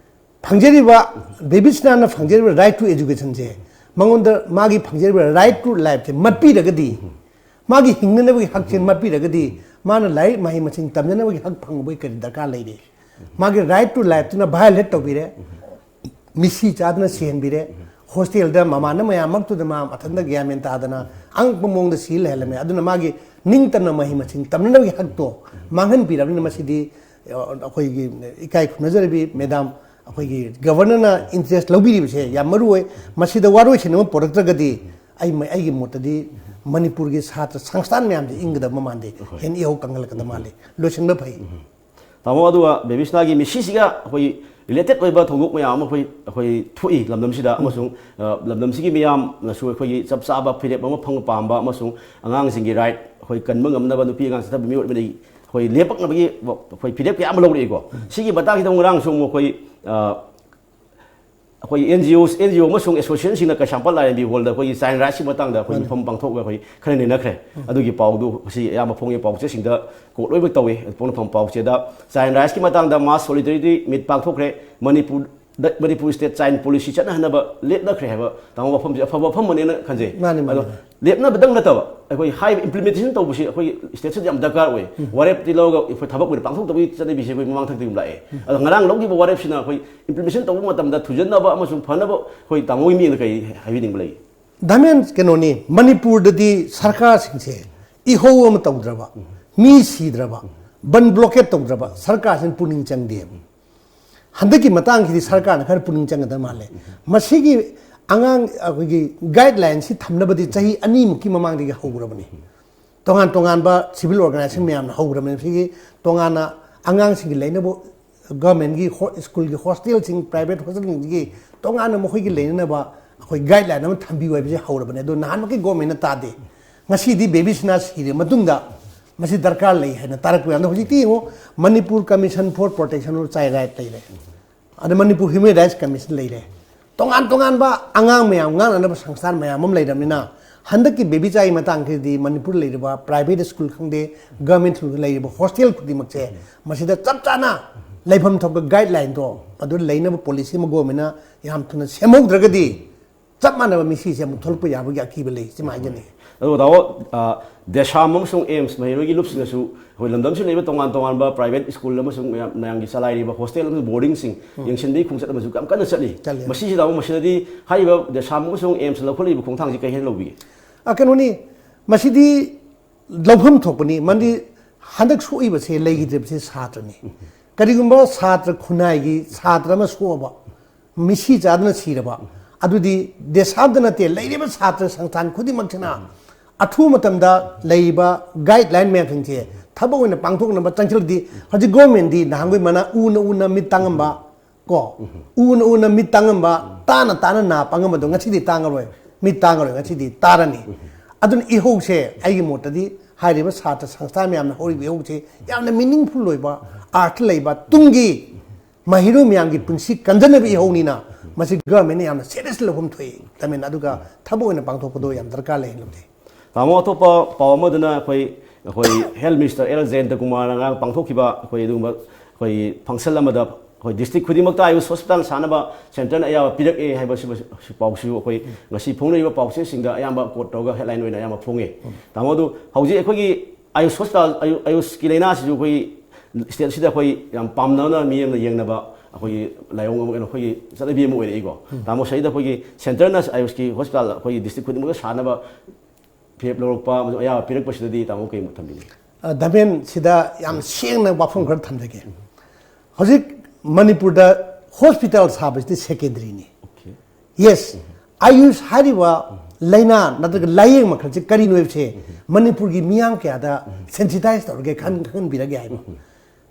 ꯐꯪꯖꯔꯤꯕ, ꯕꯦꯕꯤ ꯁꯤꯅꯥꯅ ꯐꯪꯖꯔꯤꯕ right to educationꯁꯦ, ꯃꯉꯣꯟꯗ ꯃꯥꯒꯤ ꯐꯪꯖꯔꯤꯕ right to lifeꯁꯦ ꯃꯠꯄꯤꯔꯒꯗꯤ, ꯃꯥꯒꯤ ꯍꯤꯡꯅꯅꯕꯒꯤ ꯍꯛꯁꯦ ꯃꯠꯄꯤꯔꯒꯗꯤ, ꯃꯥꯅ ꯂꯥꯏꯔꯤꯛ ꯃꯍꯩ ꯃꯁꯤꯡ ꯇꯝꯖꯅꯕꯒꯤ ꯍꯛ ꯐꯪꯕꯒꯤ ꯀꯔꯤ ꯗꯔꯀꯥꯔ ꯂꯩꯔꯤ? ꯃꯥꯒꯤ right to lifeꯇꯨꯅ violate ꯇꯧꯕꯤꯔꯦ, ꯃꯤꯁꯤ ꯆꯥꯗꯅ ꯁꯤꯍꯟꯕꯤꯔꯦ, hostelꯗ ꯃꯃꯥꯟꯅꯕ ꯃꯌꯥꯝ ꯃꯔꯛꯇꯨꯗ ꯃꯥ ꯃꯊꯟꯇ ꯒ꯭ꯌꯥꯟ ꯃꯦꯟ ꯇꯥꯗꯅ ꯑꯉꯛꯄ ꯃꯑꯣꯡꯗ ꯁꯤ ꯂꯩꯍꯜꯂꯝꯃꯦ꯫ ꯑꯗꯨꯅ ꯃꯥꯒꯤ ꯅꯤꯡꯇꯝꯅ ꯃꯍꯩ ꯃꯁꯤꯡ ꯇꯝꯅꯅꯕꯒꯤ ꯍꯛꯇꯣ ꯃꯥꯡꯍꯟꯕꯤꯔꯕꯅꯤꯅ ꯃꯁꯤꯗꯤ, ꯑ, ꯑꯩꯈꯣꯏꯒꯤ ꯏꯀꯥꯏ ꯈꯨꯝꯅꯖꯔꯕꯤ madam, ꯑꯩꯈꯣꯏꯒꯤ governorꯅ interest ꯂꯧꯕꯤꯔꯤꯕꯁꯦ ꯌꯥꯝ ꯃꯔꯨ ꯑꯣꯏ꯫ ꯃꯁꯤꯗ ꯋꯥꯔꯣꯏꯁꯤꯟ ꯑꯃ ꯄꯨꯔꯛꯇ꯭ꯔꯒꯗꯤ ꯑꯩ, ꯑꯩꯒꯤ ꯃꯣꯠꯇꯗꯤ ꯃꯅꯤꯄꯨꯔꯒꯤ ꯁꯥꯇ꯭ꯔ ꯁꯪꯁꯊꯥꯟ ꯃꯌꯥꯝꯁꯦ ꯏꯪꯒꯗꯕ ꯃꯥꯟꯗꯦ, ꯍꯦꯟꯅ ꯏꯍꯧ ꯀꯪꯍꯜꯂꯛꯀꯗꯕ ꯃꯥꯜꯂꯤ꯫ ꯂꯣꯏꯁꯤꯟꯕ ꯐꯩ꯫ ꯇꯥꯃꯣ, ꯑꯗꯨꯒ ꯕꯦꯕꯤ ꯁꯤꯅꯥꯒꯤ ꯃꯤꯁꯤꯁꯤꯒ ꯑꯩꯈꯣꯏ related ꯑꯣꯏꯕ ꯊꯧꯗꯣꯛ ꯃꯌꯥꯝ ꯑꯃ ꯑꯩꯈꯣꯏ, ꯑꯩꯈꯣꯏ ꯊꯣꯛꯏ ꯂꯝꯗꯝꯁꯤꯗ, ꯑꯃꯁꯨꯡ, ꯑ, ꯂꯝꯗꯝꯁꯤꯒꯤ ꯃꯤꯌꯥꯝꯅꯁꯨ ꯑꯩꯈꯣꯏꯒꯤ ꯆꯞ ꯆꯥꯕ ꯐꯤꯔꯦꯞ ꯑꯃ ꯐꯪꯕ ꯄꯥꯝꯕ ꯑꯃꯁꯨꯡ ꯑꯉꯥꯡꯁꯤꯡꯒꯤ right ꯑꯩꯈꯣꯏ ꯀꯟꯕ ꯉꯝꯅꯕ ꯅꯨꯄꯤ ꯑꯉꯥꯡ ꯆꯠꯊꯕ ꯃꯤꯑꯣꯏ ꯑꯃꯗꯒꯤ ꯑꯩꯈꯣꯏ ꯂꯦꯞꯄꯛꯅꯕꯒꯤ ꯑꯩꯈꯣꯏ ꯐꯤꯔꯦꯞ ꯀꯌꯥ ꯑꯃ ꯂꯧꯔꯛꯏꯀꯣ꯫ ꯁꯤꯒꯤ ꯃꯇꯥꯡꯁꯤꯗ ꯑꯃꯨꯛ ꯉꯔꯥꯡꯁꯨ ꯑꯃꯨꯛ ꯑꯩꯈꯣꯏ, ꯑ, ꯑꯩꯈꯣꯏ NGO, NGO ꯑꯃꯁꯨꯡ associationꯁꯤꯡꯅ ꯀꯩꯁꯥꯝꯄꯥꯠ ꯂꯥꯏꯔꯦꯝꯕꯤ hallꯗ ꯑꯩꯈꯣꯏꯒꯤ child rightsꯀꯤ ꯃꯇꯥꯡꯗ ꯑꯩꯈꯣꯏ ꯃꯥꯅꯤ꯫ ꯃꯐꯝ ꯄꯥꯡꯊꯣꯛꯑꯒ ꯑꯩꯈꯣꯏ ꯈꯔ ꯅꯩꯅꯈ꯭ꯔꯦ꯫ ꯑꯗꯨꯒꯤ ꯄꯥꯎꯗꯨ ꯉꯁꯤ ꯑꯌꯥꯝꯕ ꯐꯣꯡꯉꯦ, ꯄꯥꯎꯆꯦꯁꯤꯡꯗ quote ꯂꯣꯏꯅꯃꯛ ꯇꯧꯏ꯫ ꯄꯣꯛꯅꯐꯝ ꯄꯥꯎꯆꯦꯗ child rightsꯀꯤ ꯃꯇꯥꯡꯗ mass solidarity meet ꯄꯥꯡꯊꯣꯛꯈ꯭ꯔꯦ꯫ ꯃꯅꯤꯄꯨꯔꯗ, ꯃꯅꯤꯄꯨꯔ state child policy ꯆꯠꯅꯍꯟꯅꯕ ꯂꯦꯞꯅꯈ꯭ꯔꯦ ꯍꯥꯏꯕ, ꯇꯥꯃꯣ, ꯋꯥꯐꯝꯁꯦ ꯑꯐꯕ ꯋꯥꯐꯝ ꯑꯃꯅꯦꯅ ꯈꯟꯖꯩ꯫ ꯃꯥꯅꯤ, ꯃꯥꯅꯤ, ꯑꯗꯣ ꯃꯥꯅꯤ꯫ ꯂꯦꯞꯅꯕꯗꯪ ꯅꯠꯇꯕ ꯑꯩꯈꯣꯏ ꯍꯥꯏꯔꯤꯕ implementation ꯇꯧꯕꯁꯤ ꯑꯩꯈꯣꯏ statesꯇꯁꯨ ꯌꯥꯝ ꯗꯔꯀꯥꯔ ꯑꯣꯏ꯫ ꯋꯥꯔꯦꯞꯇꯤ ꯂꯧꯔꯒ ꯑꯩꯈꯣꯏ ꯊꯕꯛ ꯑꯣꯏꯅ ꯄꯥꯡꯊꯣꯛꯇꯕꯒꯤ ꯆꯠꯅꯕꯤꯁꯦ ꯑꯩꯈꯣꯏ ꯃꯃꯥꯡ ꯊꯛꯇ ꯑꯗꯨꯝ ꯂꯥꯛꯑꯦ꯫ ꯑꯗꯣ ꯉꯔꯥꯡ ꯂꯧꯈꯤꯕ ꯋꯥꯔꯦꯞꯁꯤꯅ ꯑꯩꯈꯣꯏ implementation ꯇꯧꯕ ꯃꯇꯝꯗ ꯊꯨꯖꯟꯅꯕ ꯑꯃꯁꯨꯡ ꯐꯅꯕ ꯑꯩꯈꯣꯏ ꯇꯥꯃꯣꯒꯤ ꯃꯤꯠꯌꯦꯡꯗ ꯀꯔꯤ ꯍꯥꯏꯕꯤꯅꯤꯡꯕ ꯂꯩ? ꯙꯃꯦꯟ, ꯀꯩꯅꯣꯅꯤ, ꯃꯅꯤꯄꯨꯔꯗꯗꯤ ꯁꯔꯀꯥꯔꯁꯤꯡꯁꯦ ꯏꯍꯧ ꯑꯃ ꯇꯧꯗ꯭ꯔꯕ, ꯃꯤ ꯁꯤꯗ꯭ꯔꯕ, ꯕꯟ blockade ꯇꯧꯗ꯭ꯔꯕ ꯁꯔꯀꯥꯔꯁꯤꯅ ꯄꯨꯛꯅꯤꯡ ꯆꯪꯗꯦꯕ꯫ ꯍꯟꯗꯛꯀꯤ ꯃꯇꯥꯡꯁꯤꯗꯤ ꯁꯔꯀꯥꯔꯅ ꯈꯔ ꯄꯨꯛꯅꯤꯡ ꯆꯪꯒꯗꯕ ꯃꯥꯜꯂꯦ꯫ ꯃꯁꯤꯒꯤ ꯑꯉꯥꯡ, ꯑꯩꯈꯣꯏꯒꯤ guidelineꯁꯤ ꯊꯝꯅꯕꯗꯤ ꯆꯍꯤ ꯑꯅꯤꯃꯨꯛꯀꯤ ꯃꯃꯥꯡꯗꯒꯤ ꯍꯧꯔꯕꯅꯤ꯫ ꯇꯣꯉꯥꯟ ꯇꯣꯉꯥꯟꯕ civil organisation ꯃꯌꯥꯝꯅ ꯍꯧꯈ꯭ꯔꯕꯅꯤ꯫ ꯁꯤꯒꯤ ꯇꯣꯉꯥꯟꯅ ꯑꯉꯥꯡꯁꯤꯡꯒꯤ ꯂꯩꯅꯕ governmentꯀꯤ ꯍꯣ-, schoolꯒꯤ hostelꯁꯤꯡ, private hostelꯁꯤꯡꯁꯤꯒꯤ ꯇꯣꯉꯥꯟꯅ ꯃꯈꯣꯏꯒꯤ ꯂꯩꯅꯅꯕ ꯑꯩꯈꯣꯏ guideline ꯑꯃ ꯊꯝꯕꯤꯌꯨ ꯍꯥꯏꯕꯁꯦ ꯍꯧꯔꯕꯅꯤ꯫ ꯑꯗꯣ ꯅꯍꯥꯟꯃꯛꯀꯤ governmentꯅ ꯇꯥꯗꯦ꯫ ꯉꯁꯤꯗꯤ ꯕꯦꯕꯤ ꯁꯤꯅꯥ ꯁꯤꯔ ꯃꯇꯨꯡꯗ ꯃꯁꯤ ꯗꯔꯀꯥꯔ ꯂꯩ ꯍꯥꯏꯅ ꯇꯥꯔꯛꯄ ꯀꯥꯟꯗ ꯍꯧꯖꯤꯛꯇꯤ ꯌꯦꯡꯉꯣ, Manipur Commission for Protection of Child Right ꯂꯩꯔꯦ, ꯑꯗ ꯃꯅꯤꯄꯨꯔ Human Rights Commission ꯂꯩꯔꯦ, ꯇꯣꯉꯥꯟ ꯇꯣꯉꯥꯟꯕ ꯑꯉꯥꯡ ꯃꯌꯥꯝ ꯉꯥꯡꯅꯅꯕ ꯁꯪꯁꯊꯥꯟ ꯃꯌꯥꯝ ꯑꯃ ꯂꯩꯔꯕꯅꯤꯅ, ꯍꯟꯗꯛꯀꯤ ꯕꯦꯕꯤ ꯆꯥꯏ ꯃꯇꯥꯡꯁꯤꯗꯤ ꯃꯅꯤꯄꯨꯔ ꯂꯩꯔꯤꯕ private school ꯈꯪꯗꯦ, government school ꯂꯩꯔꯤꯕ hostel ꯈꯨꯗꯤꯡꯃꯛꯁꯦ ꯃꯁꯤꯗ ꯆꯞ ꯆꯥꯅ ꯂꯩꯐꯝ ꯊꯣꯛꯄ guideline ꯗꯣ ꯑꯗꯨ ꯂꯩꯅꯕ policy ꯑꯃ government ꯅ ꯌꯥꯝ ꯊꯨꯅ ꯁꯦꯝꯍꯧꯗ꯭ꯔꯒꯗꯤ ꯆꯞ ꯃꯥꯟꯅꯕ ꯃꯤꯁꯤꯁꯦ ꯑꯃꯨꯛ ꯊꯣꯛꯂꯛꯄ ꯌꯥꯕꯒꯤ ꯑꯀꯤꯕ ꯂꯩ, ꯁꯤꯃ ꯍꯥꯏꯖꯅꯤꯡꯉꯤ꯫ ꯑꯗꯨꯒ ꯇꯥꯃꯣ, ꯑ, ꯗꯦꯁꯥꯝ ꯑꯃꯁꯨꯡ ꯑꯦꯝꯁ ꯃꯍꯩꯔꯣꯏꯒꯤ ꯂꯨꯞꯁꯤꯡꯅꯁꯨ ꯑꯩꯈꯣꯏ ꯂꯝꯗꯝꯁꯤꯗ ꯂꯩꯕ ꯇꯣꯉꯥꯟ ꯇꯣꯉꯥꯟꯕ private school ꯑꯃꯁꯨꯡ ꯃꯌꯥꯝ, ꯃꯌꯥꯝꯒꯤ ꯆꯂꯥꯏꯔꯤꯕ hostel ꯑꯃꯁꯨꯡ boarding ꯁꯤꯡ ꯌꯦꯡꯁꯤꯟꯕꯒꯤ ꯈꯣꯡꯆꯠ ꯑꯃꯁꯨ ꯌꯥꯝ ꯀꯟꯅ ꯆꯠꯂꯤ꯫ ꯆꯠꯂꯤ꯫ ꯃꯁꯤꯁꯤꯗ ꯑꯃꯨꯛ ꯃꯁꯤꯗꯗꯤ ꯍꯥꯏꯔꯤꯕ ꯗꯦꯁꯥꯝ ꯑꯃꯁꯨꯡ ꯑꯦꯝꯁ ꯂꯧꯈꯠꯂꯤꯕ ꯈꯣꯡꯊꯥꯡꯁꯤ ꯀꯩ ꯍꯥꯏꯅ ꯂꯧꯕꯤꯒꯦ? ꯑ, ꯀꯩꯅꯣꯅꯤ, ꯃꯁꯤꯗꯤ ꯂꯧꯐꯝ ꯊꯣꯛꯄꯅꯤ꯫ ꯃꯔꯝꯗꯤ ꯍꯟꯗꯛ ꯁꯣꯛꯏꯕꯁꯦ, ꯂꯩꯈꯤꯗ꯭ꯔꯤꯕꯁꯦ ꯁꯥꯇ꯭ꯔꯅꯤ꯫ ꯀꯔꯤꯒꯨꯝꯕ ꯁꯥꯇ꯭ꯔ ꯈꯨꯟꯅꯥꯏꯒꯤ ꯁꯥꯇ꯭ꯔ ꯑꯃ ꯁꯣꯛꯑꯕ, ꯃꯤꯁꯤ ꯆꯥꯗꯨꯅ ꯁꯤꯔꯕ, ꯑꯗꯨꯗꯤ ꯗꯦꯁꯥꯝꯗ ꯅꯠꯇꯦ, ꯂꯩꯔꯤꯕ ꯁꯥꯇ꯭ꯔ ꯁꯪꯁꯊꯥꯟ ꯈꯨꯗꯤꯡꯃꯛꯁꯤꯅ ꯑꯊꯨꯕ ꯃꯇꯝꯗ ꯂꯩꯔꯤꯕ guideline ꯃꯌꯥꯝꯁꯤꯡꯁꯦ ꯊꯕꯛ ꯑꯣꯏꯅ ꯄꯥꯡꯊꯣꯛꯅꯕ ꯆꯪꯁꯤꯜꯂꯗꯤ, ꯍꯧꯖꯤꯛ government ꯗꯤ ꯅꯍꯥꯟꯈꯣꯏ ꯃꯅꯥ ꯎꯅ ꯎꯅ ꯃꯤꯠ ꯇꯥꯡꯉꯝꯕ, ꯀꯣ, ꯎꯅ ꯎꯅ ꯃꯤꯠ ꯇꯥꯡꯉꯝꯕ, ꯇꯥꯅ ꯇꯥꯅ ꯅꯥ ꯄꯪꯉꯝꯕꯗꯣ ꯉꯁꯤꯗꯤ ꯇꯥꯡꯉꯔꯣꯏ, ꯃꯤꯠ ꯇꯥꯡꯉꯔꯣꯏ, ꯉꯁꯤꯗꯤ ꯇꯥꯔꯅꯤ꯫ ꯑꯗꯨꯅ ꯏꯍꯧꯁꯦ, ꯑꯩꯒꯤ ꯃꯣꯠꯇꯗꯤ ꯍꯥꯏꯔꯤꯕ ꯁꯥꯇ꯭ꯔ ꯁꯪꯁꯊꯥꯟ ꯃꯌꯥꯝꯅ ꯍꯧꯔꯤꯕ ꯏꯍꯧꯁꯦ ꯌꯥꯝꯅ meaningful ꯑꯣꯏꯕ, ꯑꯔꯊ ꯂꯩꯕ, ꯇꯨꯡꯒꯤ ꯃꯍꯩꯔꯣꯏ ꯃꯌꯥꯝꯒꯤ ꯄꯨꯟꯁꯤ ꯀꯟꯖꯅꯕ ꯏꯍꯧꯅꯤꯅ ꯃꯁꯤ government ꯅ ꯌꯥꯝꯅ serious ꯂꯧꯐꯝ ꯊꯣꯛꯏ, ꯇꯥꯃꯤꯟ꯫ ꯑꯗꯨꯒ ꯊꯕꯛ ꯑꯣꯏꯅ ꯄꯥꯡꯊꯣꯛꯄꯗꯣ ꯌꯥꯝ ꯗꯔꯀꯥꯔ ꯂꯩ ꯍꯥꯏꯅ ꯂꯧꯖꯩ꯫ ꯇꯥꯃꯣ, ꯑꯇꯣꯞꯄ ꯄꯥꯎ ꯑꯃꯗꯅ ꯑꯩꯈꯣꯏ, ꯑꯩꯈꯣꯏ health minister ꯑꯦꯜ ꯖꯌꯟꯇ ꯀꯨꯃꯥꯔꯅ ꯉꯔꯥꯡ ꯄꯥꯡꯊꯣꯛꯈꯤꯕ ꯑꯩꯈꯣꯏ ꯑꯗꯨꯒꯨꯝꯕ ꯑꯩꯈꯣꯏ function ꯑꯃꯗ ꯑꯩꯈꯣꯏ district ꯈꯨꯗꯤꯡꯃꯛꯇ ꯑꯥꯌꯨꯁ hospital ꯁꯥꯅꯕ centre ꯅ ꯑꯌꯥꯕ ꯄꯤꯔꯛꯑꯦ ꯍꯥꯏꯕꯁꯤ ꯄꯥꯎꯁꯨ ꯑꯩꯈꯣꯏ ꯉꯁꯤ ꯐꯣꯡꯅꯔꯤꯕ ꯄꯥꯎꯆꯦꯁꯤꯡꯗ ꯑꯌꯥꯝꯕ quote ꯇꯧꯔꯒ headline ꯑꯣꯏꯅ ꯑꯌꯥꯝꯕ ꯐꯣꯡꯉꯦ꯫ ꯇꯥꯃꯣ, ꯑꯗꯨ ꯍꯧꯖꯤꯛ ꯑꯩꯈꯣꯏꯒꯤ ꯑꯥꯌꯨꯁ hospital, ꯑꯥꯌꯨ-, ꯑꯥꯌꯨꯁꯀꯤ ꯂꯥꯏꯅꯥꯁꯤꯁꯨ ꯑꯩꯈꯣꯏ state ꯁꯤꯗ ꯑꯩꯈꯣꯏ ꯌꯥꯝ ꯄꯥꯝꯅꯅ ꯃꯤ ꯑꯃꯅ ꯌꯦꯡꯅꯕ ꯑꯩꯈꯣꯏꯒꯤ ꯂꯥꯏꯑꯣꯡ ꯑꯃ, ꯑꯩꯈꯣꯏꯒꯤ ꯆꯠꯅꯕꯤ ꯑꯃ ꯑꯣꯏꯔꯛꯏꯀꯣ꯫ ꯇꯥꯃꯣ, ꯁꯤꯗ ꯑꯩꯈꯣꯏꯒꯤ centre ꯅ ꯑꯥꯌꯨꯁꯀꯤ hospital ꯑꯩꯈꯣꯏꯒꯤ district ꯈꯨꯗꯤꯡꯃꯛꯇ ꯁꯥꯅꯕ ꯐꯤꯔꯦꯞ ꯂꯧꯔꯛꯄ ꯑꯃꯁꯨꯡ ꯑꯌꯥꯕ ꯄꯤꯔꯛꯄꯁꯤꯗꯗꯤ ꯇꯥꯃꯣ ꯀꯩ ꯃꯣꯠ ꯊꯝꯕꯤꯅꯤꯡꯉꯤ? ꯑ, ꯗꯥꯃꯦꯟ, ꯁꯤꯗ ꯌꯥꯝ ꯁꯦꯡꯅ ꯋꯥꯐꯝ ꯈꯔ ꯊꯝꯖꯒꯦ꯫ ꯍꯧꯖꯤꯛ ꯃꯅꯤꯄꯨꯔꯗ hospital ꯁꯥꯕꯁꯤꯗꯤ secondary ꯅꯤ꯫ Okay. Yes, ꯑꯥꯌꯨꯁ ꯍꯥꯏꯔꯤꯕ ꯂꯥꯏꯅꯥ ꯅꯠꯇ꯭ꯔꯒ ꯂꯥꯏꯌꯦꯡ ꯃꯈꯜꯁꯦ ꯀꯔꯤꯅꯣ ꯍꯥꯏꯕꯁꯦ ꯃꯅꯤꯄꯨꯔꯒꯤ ꯃꯤꯌꯥꯝ ꯀꯌꯥꯗ sensitize ꯇꯧꯔꯒꯦ, ꯈꯪ-, ꯈꯪꯍꯟꯕꯤꯔꯒꯦ ꯍꯥꯏꯕ꯫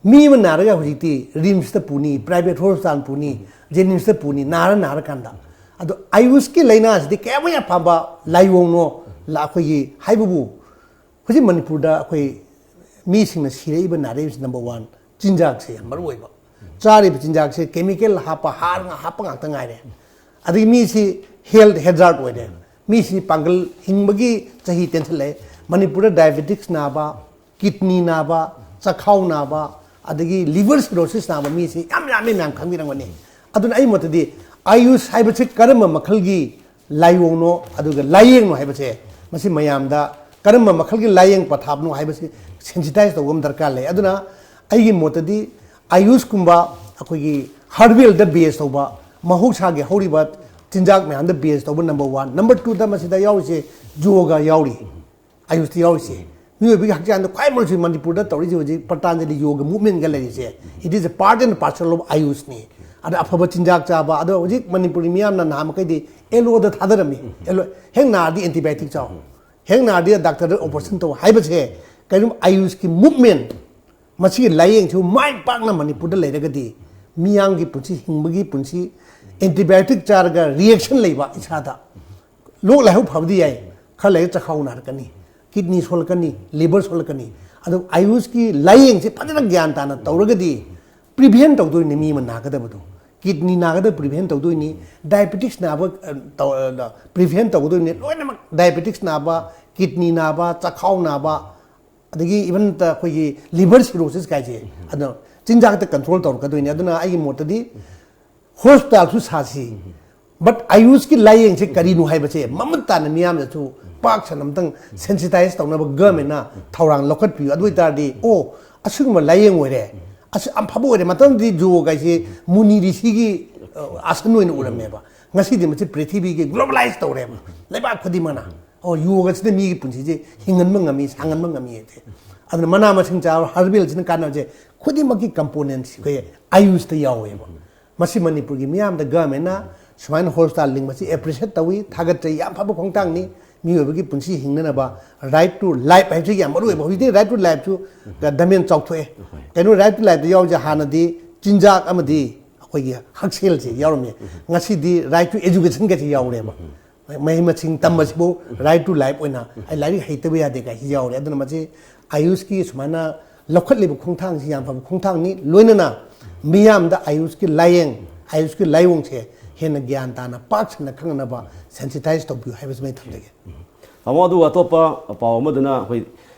ꯃꯤ ꯑꯃ ꯅꯥꯔꯒ ꯍꯧꯖꯤꯛꯇꯤ ꯔꯤꯝꯁꯇ ꯄꯨꯅꯤ, private hospital ꯄꯨꯅꯤ, ꯖꯦꯅꯤꯝꯁꯇ ꯄꯨꯅꯤ, ꯅꯥꯔ ꯅꯥꯔꯀꯥꯟꯗ꯫ ꯑꯗꯣ ꯑꯥꯌꯨꯁꯀꯤ ꯂꯥꯏꯅꯥꯁꯤꯗꯤ ꯀꯌꯥꯃꯨꯛ ꯌꯥꯝ ꯐꯕ ꯂꯥꯏꯑꯣꯡꯅꯣ, ꯂ-, ꯑꯩꯈꯣꯏꯒꯤ ꯍꯥꯏꯕꯕꯨ ꯍꯧꯖꯤꯛ ꯃꯅꯤꯄꯨꯔꯗ ꯑꯩꯈꯣꯏ ꯃꯤꯁꯤꯡꯅ ꯁꯤꯔꯛꯏꯕ, ꯅꯥꯔꯛꯏꯕꯁꯤ number one, ꯆꯤꯟꯖꯥꯛꯁꯦ ꯌꯥꯝ ꯃꯔꯨ ꯑꯣꯏꯕ꯫ ꯆꯥꯔꯤꯕ ꯆꯤꯟꯖꯥꯛꯁꯦ chemical ꯍꯥꯞꯄ, ꯍꯥꯔ ꯉꯥ-, ꯍꯥꯞꯄ ꯉꯥꯛꯇ ꯉꯥꯏꯔꯦ꯫ ꯑꯗꯒꯤ ꯃꯤꯁꯤ health hazard ꯑꯣꯏꯔꯦ꯫ ꯃꯤꯁꯤ ꯄꯥꯡꯒꯜ, ꯍꯤꯡꯕꯒꯤ ꯆꯍꯤ ꯇꯦꯟꯁꯤꯜꯂꯛꯑꯦ꯫ ꯃꯅꯤꯄꯨꯔꯗ diabetics ꯅꯥꯕ, kidney ꯅꯥꯕ, ꯆꯈꯥꯎ ꯅꯥꯕ, ꯑꯗꯒꯤ liver cirrhosis ꯅꯥꯕ ꯃꯤꯁꯤ ꯌꯥꯝ ꯌꯥꯝꯃꯤ, ꯃꯌꯥꯝ ꯈꯪꯕꯤꯔꯝꯒꯅꯤ꯫ ꯑꯗꯨꯅ ꯑꯩ ꯃꯣꯠꯇꯗꯤ ꯑꯌꯨꯁ ꯍꯥꯏꯕꯁꯤ ꯀꯔꯝꯕ ꯃꯈꯜꯒꯤ ꯂꯥꯏꯑꯣꯡꯅꯣ, ꯑꯗꯨꯒ ꯂꯥꯏꯌꯦꯡꯅꯣ ꯍꯥꯏꯕꯁꯦ ꯃꯁꯤ ꯃꯌꯥꯝꯗ ꯀꯔꯝꯕ ꯃꯈꯜꯒꯤ ꯂꯥꯏꯌꯦꯡ ꯄꯊꯥꯞꯅꯣ ꯍꯥꯏꯕꯁꯤ sensitize ꯇꯧꯕ ꯑꯃ ꯗꯔꯀꯥꯔ ꯂꯩ꯫ ꯑꯗꯨꯅ ꯑꯩꯒꯤ ꯃꯣꯠꯇꯗꯤ ꯑꯌꯨꯁꯀꯨꯝꯕ ꯑꯩꯈꯣꯏꯒꯤ herbal ꯗ base ꯇꯧꯕ, ꯃꯍꯧꯁꯥꯒꯤ ꯍꯧꯔꯤꯕ ꯆꯤꯟꯖꯥꯛ ꯃꯌꯥꯝꯗ base ꯇꯧꯕ number one꯫ Number two ꯗ ꯃꯁꯤꯗ ꯌꯥꯎꯔꯤꯁꯦ ꯌꯣꯒ ꯌꯥꯎꯔꯤ, ꯑꯌꯨꯁꯇ ꯌꯥꯎꯔꯤꯁꯦ꯫ ꯃꯤꯑꯣꯏꯕꯒꯤ ꯍꯛꯆꯥꯡꯗ ꯈ꯭ꯋꯥꯏ ꯃꯔꯨꯁꯤ ꯃꯅꯤꯄꯨꯔꯗ ꯇꯧꯔꯤꯁꯦ ꯍꯧꯖꯤꯛ ꯄꯇꯥꯟꯖꯂꯤ ꯌꯣꯒ movement ꯀ ꯂꯩꯔꯤꯁꯦ, it is a part and parcel of ꯑꯌꯨꯁꯅꯤ꯫ ꯑꯗ ꯑꯐꯕ ꯆꯤꯟꯖꯥꯛ ꯆꯥꯕ, ꯑꯗꯣ ꯍꯧꯖꯤꯛ ꯃꯅꯤꯄꯨꯔꯤ ꯃꯤꯌꯥꯝꯅ ꯅꯍꯥꯟ ꯃꯈꯩꯗꯤ ꯑꯦꯂꯣꯗ ꯊꯥꯗꯔꯝꯃꯤ꯫ ꯑꯦꯂꯣ, ꯍꯦꯛ ꯅꯥꯔꯗꯤ antibiotic ꯆꯥꯎ, ꯍꯦꯛ ꯅꯥꯔꯗꯤ ꯗꯥꯛꯇꯔꯗ operation ꯇꯧ ꯍꯥꯏꯕꯁꯦ, ꯀꯩꯅꯣ ꯑꯌꯨꯁꯀꯤ movement, ꯃꯁꯤꯒꯤ ꯂꯥꯏꯌꯦꯡꯁꯤꯕꯨ ꯃꯥꯏ ꯄꯥꯛꯅ ꯃꯅꯤꯄꯨꯔꯗ ꯂꯩꯔꯒꯗꯤ ꯃꯤꯌꯥꯝꯒꯤ ꯄꯨꯟꯁꯤ, ꯍꯤꯡꯕꯒꯤ ꯄꯨꯟꯁꯤ, antibiotic ꯆꯥꯔꯒ reaction ꯂꯩꯕ ꯏꯁꯥꯗ, ꯂꯣꯛ ꯂꯥꯏꯍꯧ ꯐꯕꯗꯤ ꯌꯥꯏ, ꯈꯔ ꯂꯩꯔꯒ ꯆꯈꯥꯎ ꯅꯥꯔꯛꯀꯅꯤ, kidney ꯁꯣꯜꯂꯛꯀꯅꯤ, liver ꯁꯣꯜꯂꯛꯀꯅꯤ꯫ ꯑꯗꯨ ꯑꯌꯨꯁꯀꯤ ꯂꯥꯏꯌꯦꯡꯁꯦ ꯐꯖꯅ ꯒ꯭ꯌꯥꯟ ꯇꯥꯅ ꯇꯧꯔꯒꯗꯤ prevent ꯇꯧꯗꯣꯏꯅꯤ ꯃꯤ ꯑꯃ ꯅꯥꯒꯗꯕꯗꯣ꯫ Kidney ꯅꯥꯒꯗꯕ prevent ꯇꯧꯗꯣꯏꯅꯤ, diabetics ꯅꯥꯕ, ꯑ, ꯇꯧ-, ꯑ, prevent ꯇꯧꯒꯗꯣꯏꯅꯤ꯫ ꯂꯣꯏꯅꯃꯛ diabetics ꯅꯥꯕ, kidney ꯅꯥꯕ, ꯆꯈꯥꯎ ꯅꯥꯕ, ꯑꯗꯒꯤ even ꯑꯩꯈꯣꯏꯒꯤ liver cirrhosis ꯀꯥꯏꯁꯦ, ꯑꯗꯣ ꯆꯤꯟꯖꯥꯛꯇ control ꯇꯧꯔꯛꯀꯗꯣꯏꯅꯤ꯫ ꯑꯗꯨꯅ ꯑꯩꯒꯤ ꯃꯣꯠꯇꯗꯤ hospital ꯁꯨ ꯁꯥꯁꯤ, but ꯑꯌꯨꯁꯀꯤ ꯂꯥꯏꯌꯦꯡꯁꯦ ꯀꯔꯤꯅꯣ ꯍꯥꯏꯕꯁꯦ ꯃꯃꯨꯠ ꯇꯥꯅ ꯃꯤꯌꯥꯝꯗꯁꯨ ꯄꯥꯛ ꯁꯟꯅ ꯑꯝꯇꯪ sensitize ꯇꯧꯅꯕ government ꯅ ꯊꯧꯔꯥꯡ ꯂꯧꯈꯠꯄꯤꯌꯨ꯫ ꯑꯗꯨ ꯑꯣꯏꯇꯥꯔꯗꯤ, ꯑꯣ, ꯑꯁꯤꯒꯨꯝꯕ ꯂꯥꯏꯌꯦꯡ ꯑꯣꯏꯔꯦ, ꯑꯁꯤ ꯌꯥꯝ ꯐꯕ ꯑꯣꯏꯔꯦ꯫ ꯃꯇꯝꯗꯤ ꯌꯣꯒ ꯍꯥꯏꯁꯦ ꯃꯨꯅꯤ ꯔꯤꯁꯤꯒꯤ, ꯑ, ꯑꯥꯁꯟ ꯑꯣꯏꯅ ꯎꯔꯝꯃꯦꯕ꯫ ꯉꯁꯤꯗꯤ ꯃꯁꯤ ꯄ꯭ꯔꯤꯊꯤꯕꯤꯒꯤ globalize ꯇꯧꯔꯦꯕ, ꯂꯩꯕꯥꯛ ꯈꯨꯗꯤꯡꯃꯛꯅ꯫ ꯑꯣ, ꯌꯣꯒꯁꯤꯅ ꯃꯤꯒꯤ ꯄꯨꯟꯁꯤꯁꯦ ꯍꯤꯡꯍꯟꯕ ꯉꯝꯃꯤ, ꯁꯥꯡꯍꯟꯕ ꯉꯝꯃꯤ ꯍꯥꯏꯁꯦ꯫ ꯑꯗꯨꯅ ꯃꯅꯥ ꯃꯁꯤꯡ ꯆꯥꯕ, herbal ꯁꯤꯅ ꯀꯥꯟꯅꯕꯁꯦ ꯈꯨꯗꯤꯡꯃꯛꯀꯤ component ꯁꯤ ꯑꯩꯈꯣꯏ ꯑꯌꯨꯁꯇ ꯌꯥꯎꯋꯦꯕ꯫ ꯃꯁꯤ ꯃꯅꯤꯄꯨꯔꯒꯤ ꯃꯤꯌꯥꯝꯗ government ꯅ ꯁꯨꯃꯥꯏꯅ hospital ꯂꯤꯡꯕꯁꯤ appreciate ꯇꯧꯏ, ꯊꯥꯒꯠꯆꯩ, ꯌꯥꯝ ꯐꯕ ꯈꯣꯡꯊꯥꯡꯅꯤ꯫ ꯃꯤꯑꯣꯏꯕꯒꯤ ꯄꯨꯟꯁꯤ ꯍꯤꯡꯅꯅꯕ right to life ꯍꯥꯏꯕꯁꯤ ꯌꯥꯝ ꯃꯔꯨ ꯑꯣꯏꯕ꯫ ꯍꯧꯖꯤꯛꯇꯤ right to life ꯁꯨ domain ꯆꯥꯎꯊꯣꯛꯑꯦ꯫ ꯀꯩꯅꯣ, right to life ꯇ ꯌꯥꯎꯔꯤꯁꯦ ꯍꯥꯟꯅꯗꯤ ꯆꯤꯟꯖꯥꯛ ꯑꯃꯗꯤ ꯑꯩꯈꯣꯏꯒꯤ ꯍꯛꯁꯦꯜꯁꯦ ꯌꯥꯎꯔꯝꯃꯤ꯫ ꯉꯁꯤꯗꯤ right to education ꯒꯁꯦ ꯌꯥꯎꯔꯦꯕ꯫ ꯃꯍꯩ ꯃꯁꯤꯡ ꯇꯝꯕꯁꯤꯕꯨ right to life ꯑꯣꯏꯅ, ꯑꯩ ꯂꯥꯏꯔꯤꯛ ꯍꯩꯇꯕ ꯌꯥꯗꯦ ꯀꯥꯏꯁꯤ ꯌꯥꯎꯔꯦ꯫ ꯑꯗꯨꯅ ꯃꯁꯤ ꯑꯌꯨꯁꯀꯤ ꯁꯨꯃꯥꯏꯅ ꯂꯧꯈꯠꯂꯤꯕ ꯈꯣꯡꯊꯥꯡꯁꯤ ꯌꯥꯝ ꯐꯕ ꯈꯣꯡꯊꯥꯡꯅꯤ꯫ ꯂꯣꯏꯅꯅ ꯃꯤꯌꯥꯝꯗ ꯑꯌꯨꯁꯀꯤ ꯂꯥꯏꯌꯦꯡ, ꯑꯌꯨꯁꯀꯤ ꯂꯥꯏꯑꯣꯡꯁꯦ ꯍꯦꯟꯅ ꯒ꯭ꯌꯥꯟ ꯇꯥꯅ ꯄꯥꯛ ꯁꯟꯅ ꯈꯪꯅꯕ ꯁꯦꯟꯁꯤꯇꯥꯏꯁ ꯇꯧꯕꯤꯌꯨ ꯍꯥꯏꯕꯁꯤꯃ ꯑꯩ ꯊꯝꯖꯒꯦ꯫ ꯇꯥꯃꯣ, ꯑꯗꯨꯒ ꯑꯇꯣꯞꯄ ꯄꯥꯎ ꯑꯃꯗꯨꯅ ꯑꯩꯈꯣꯏ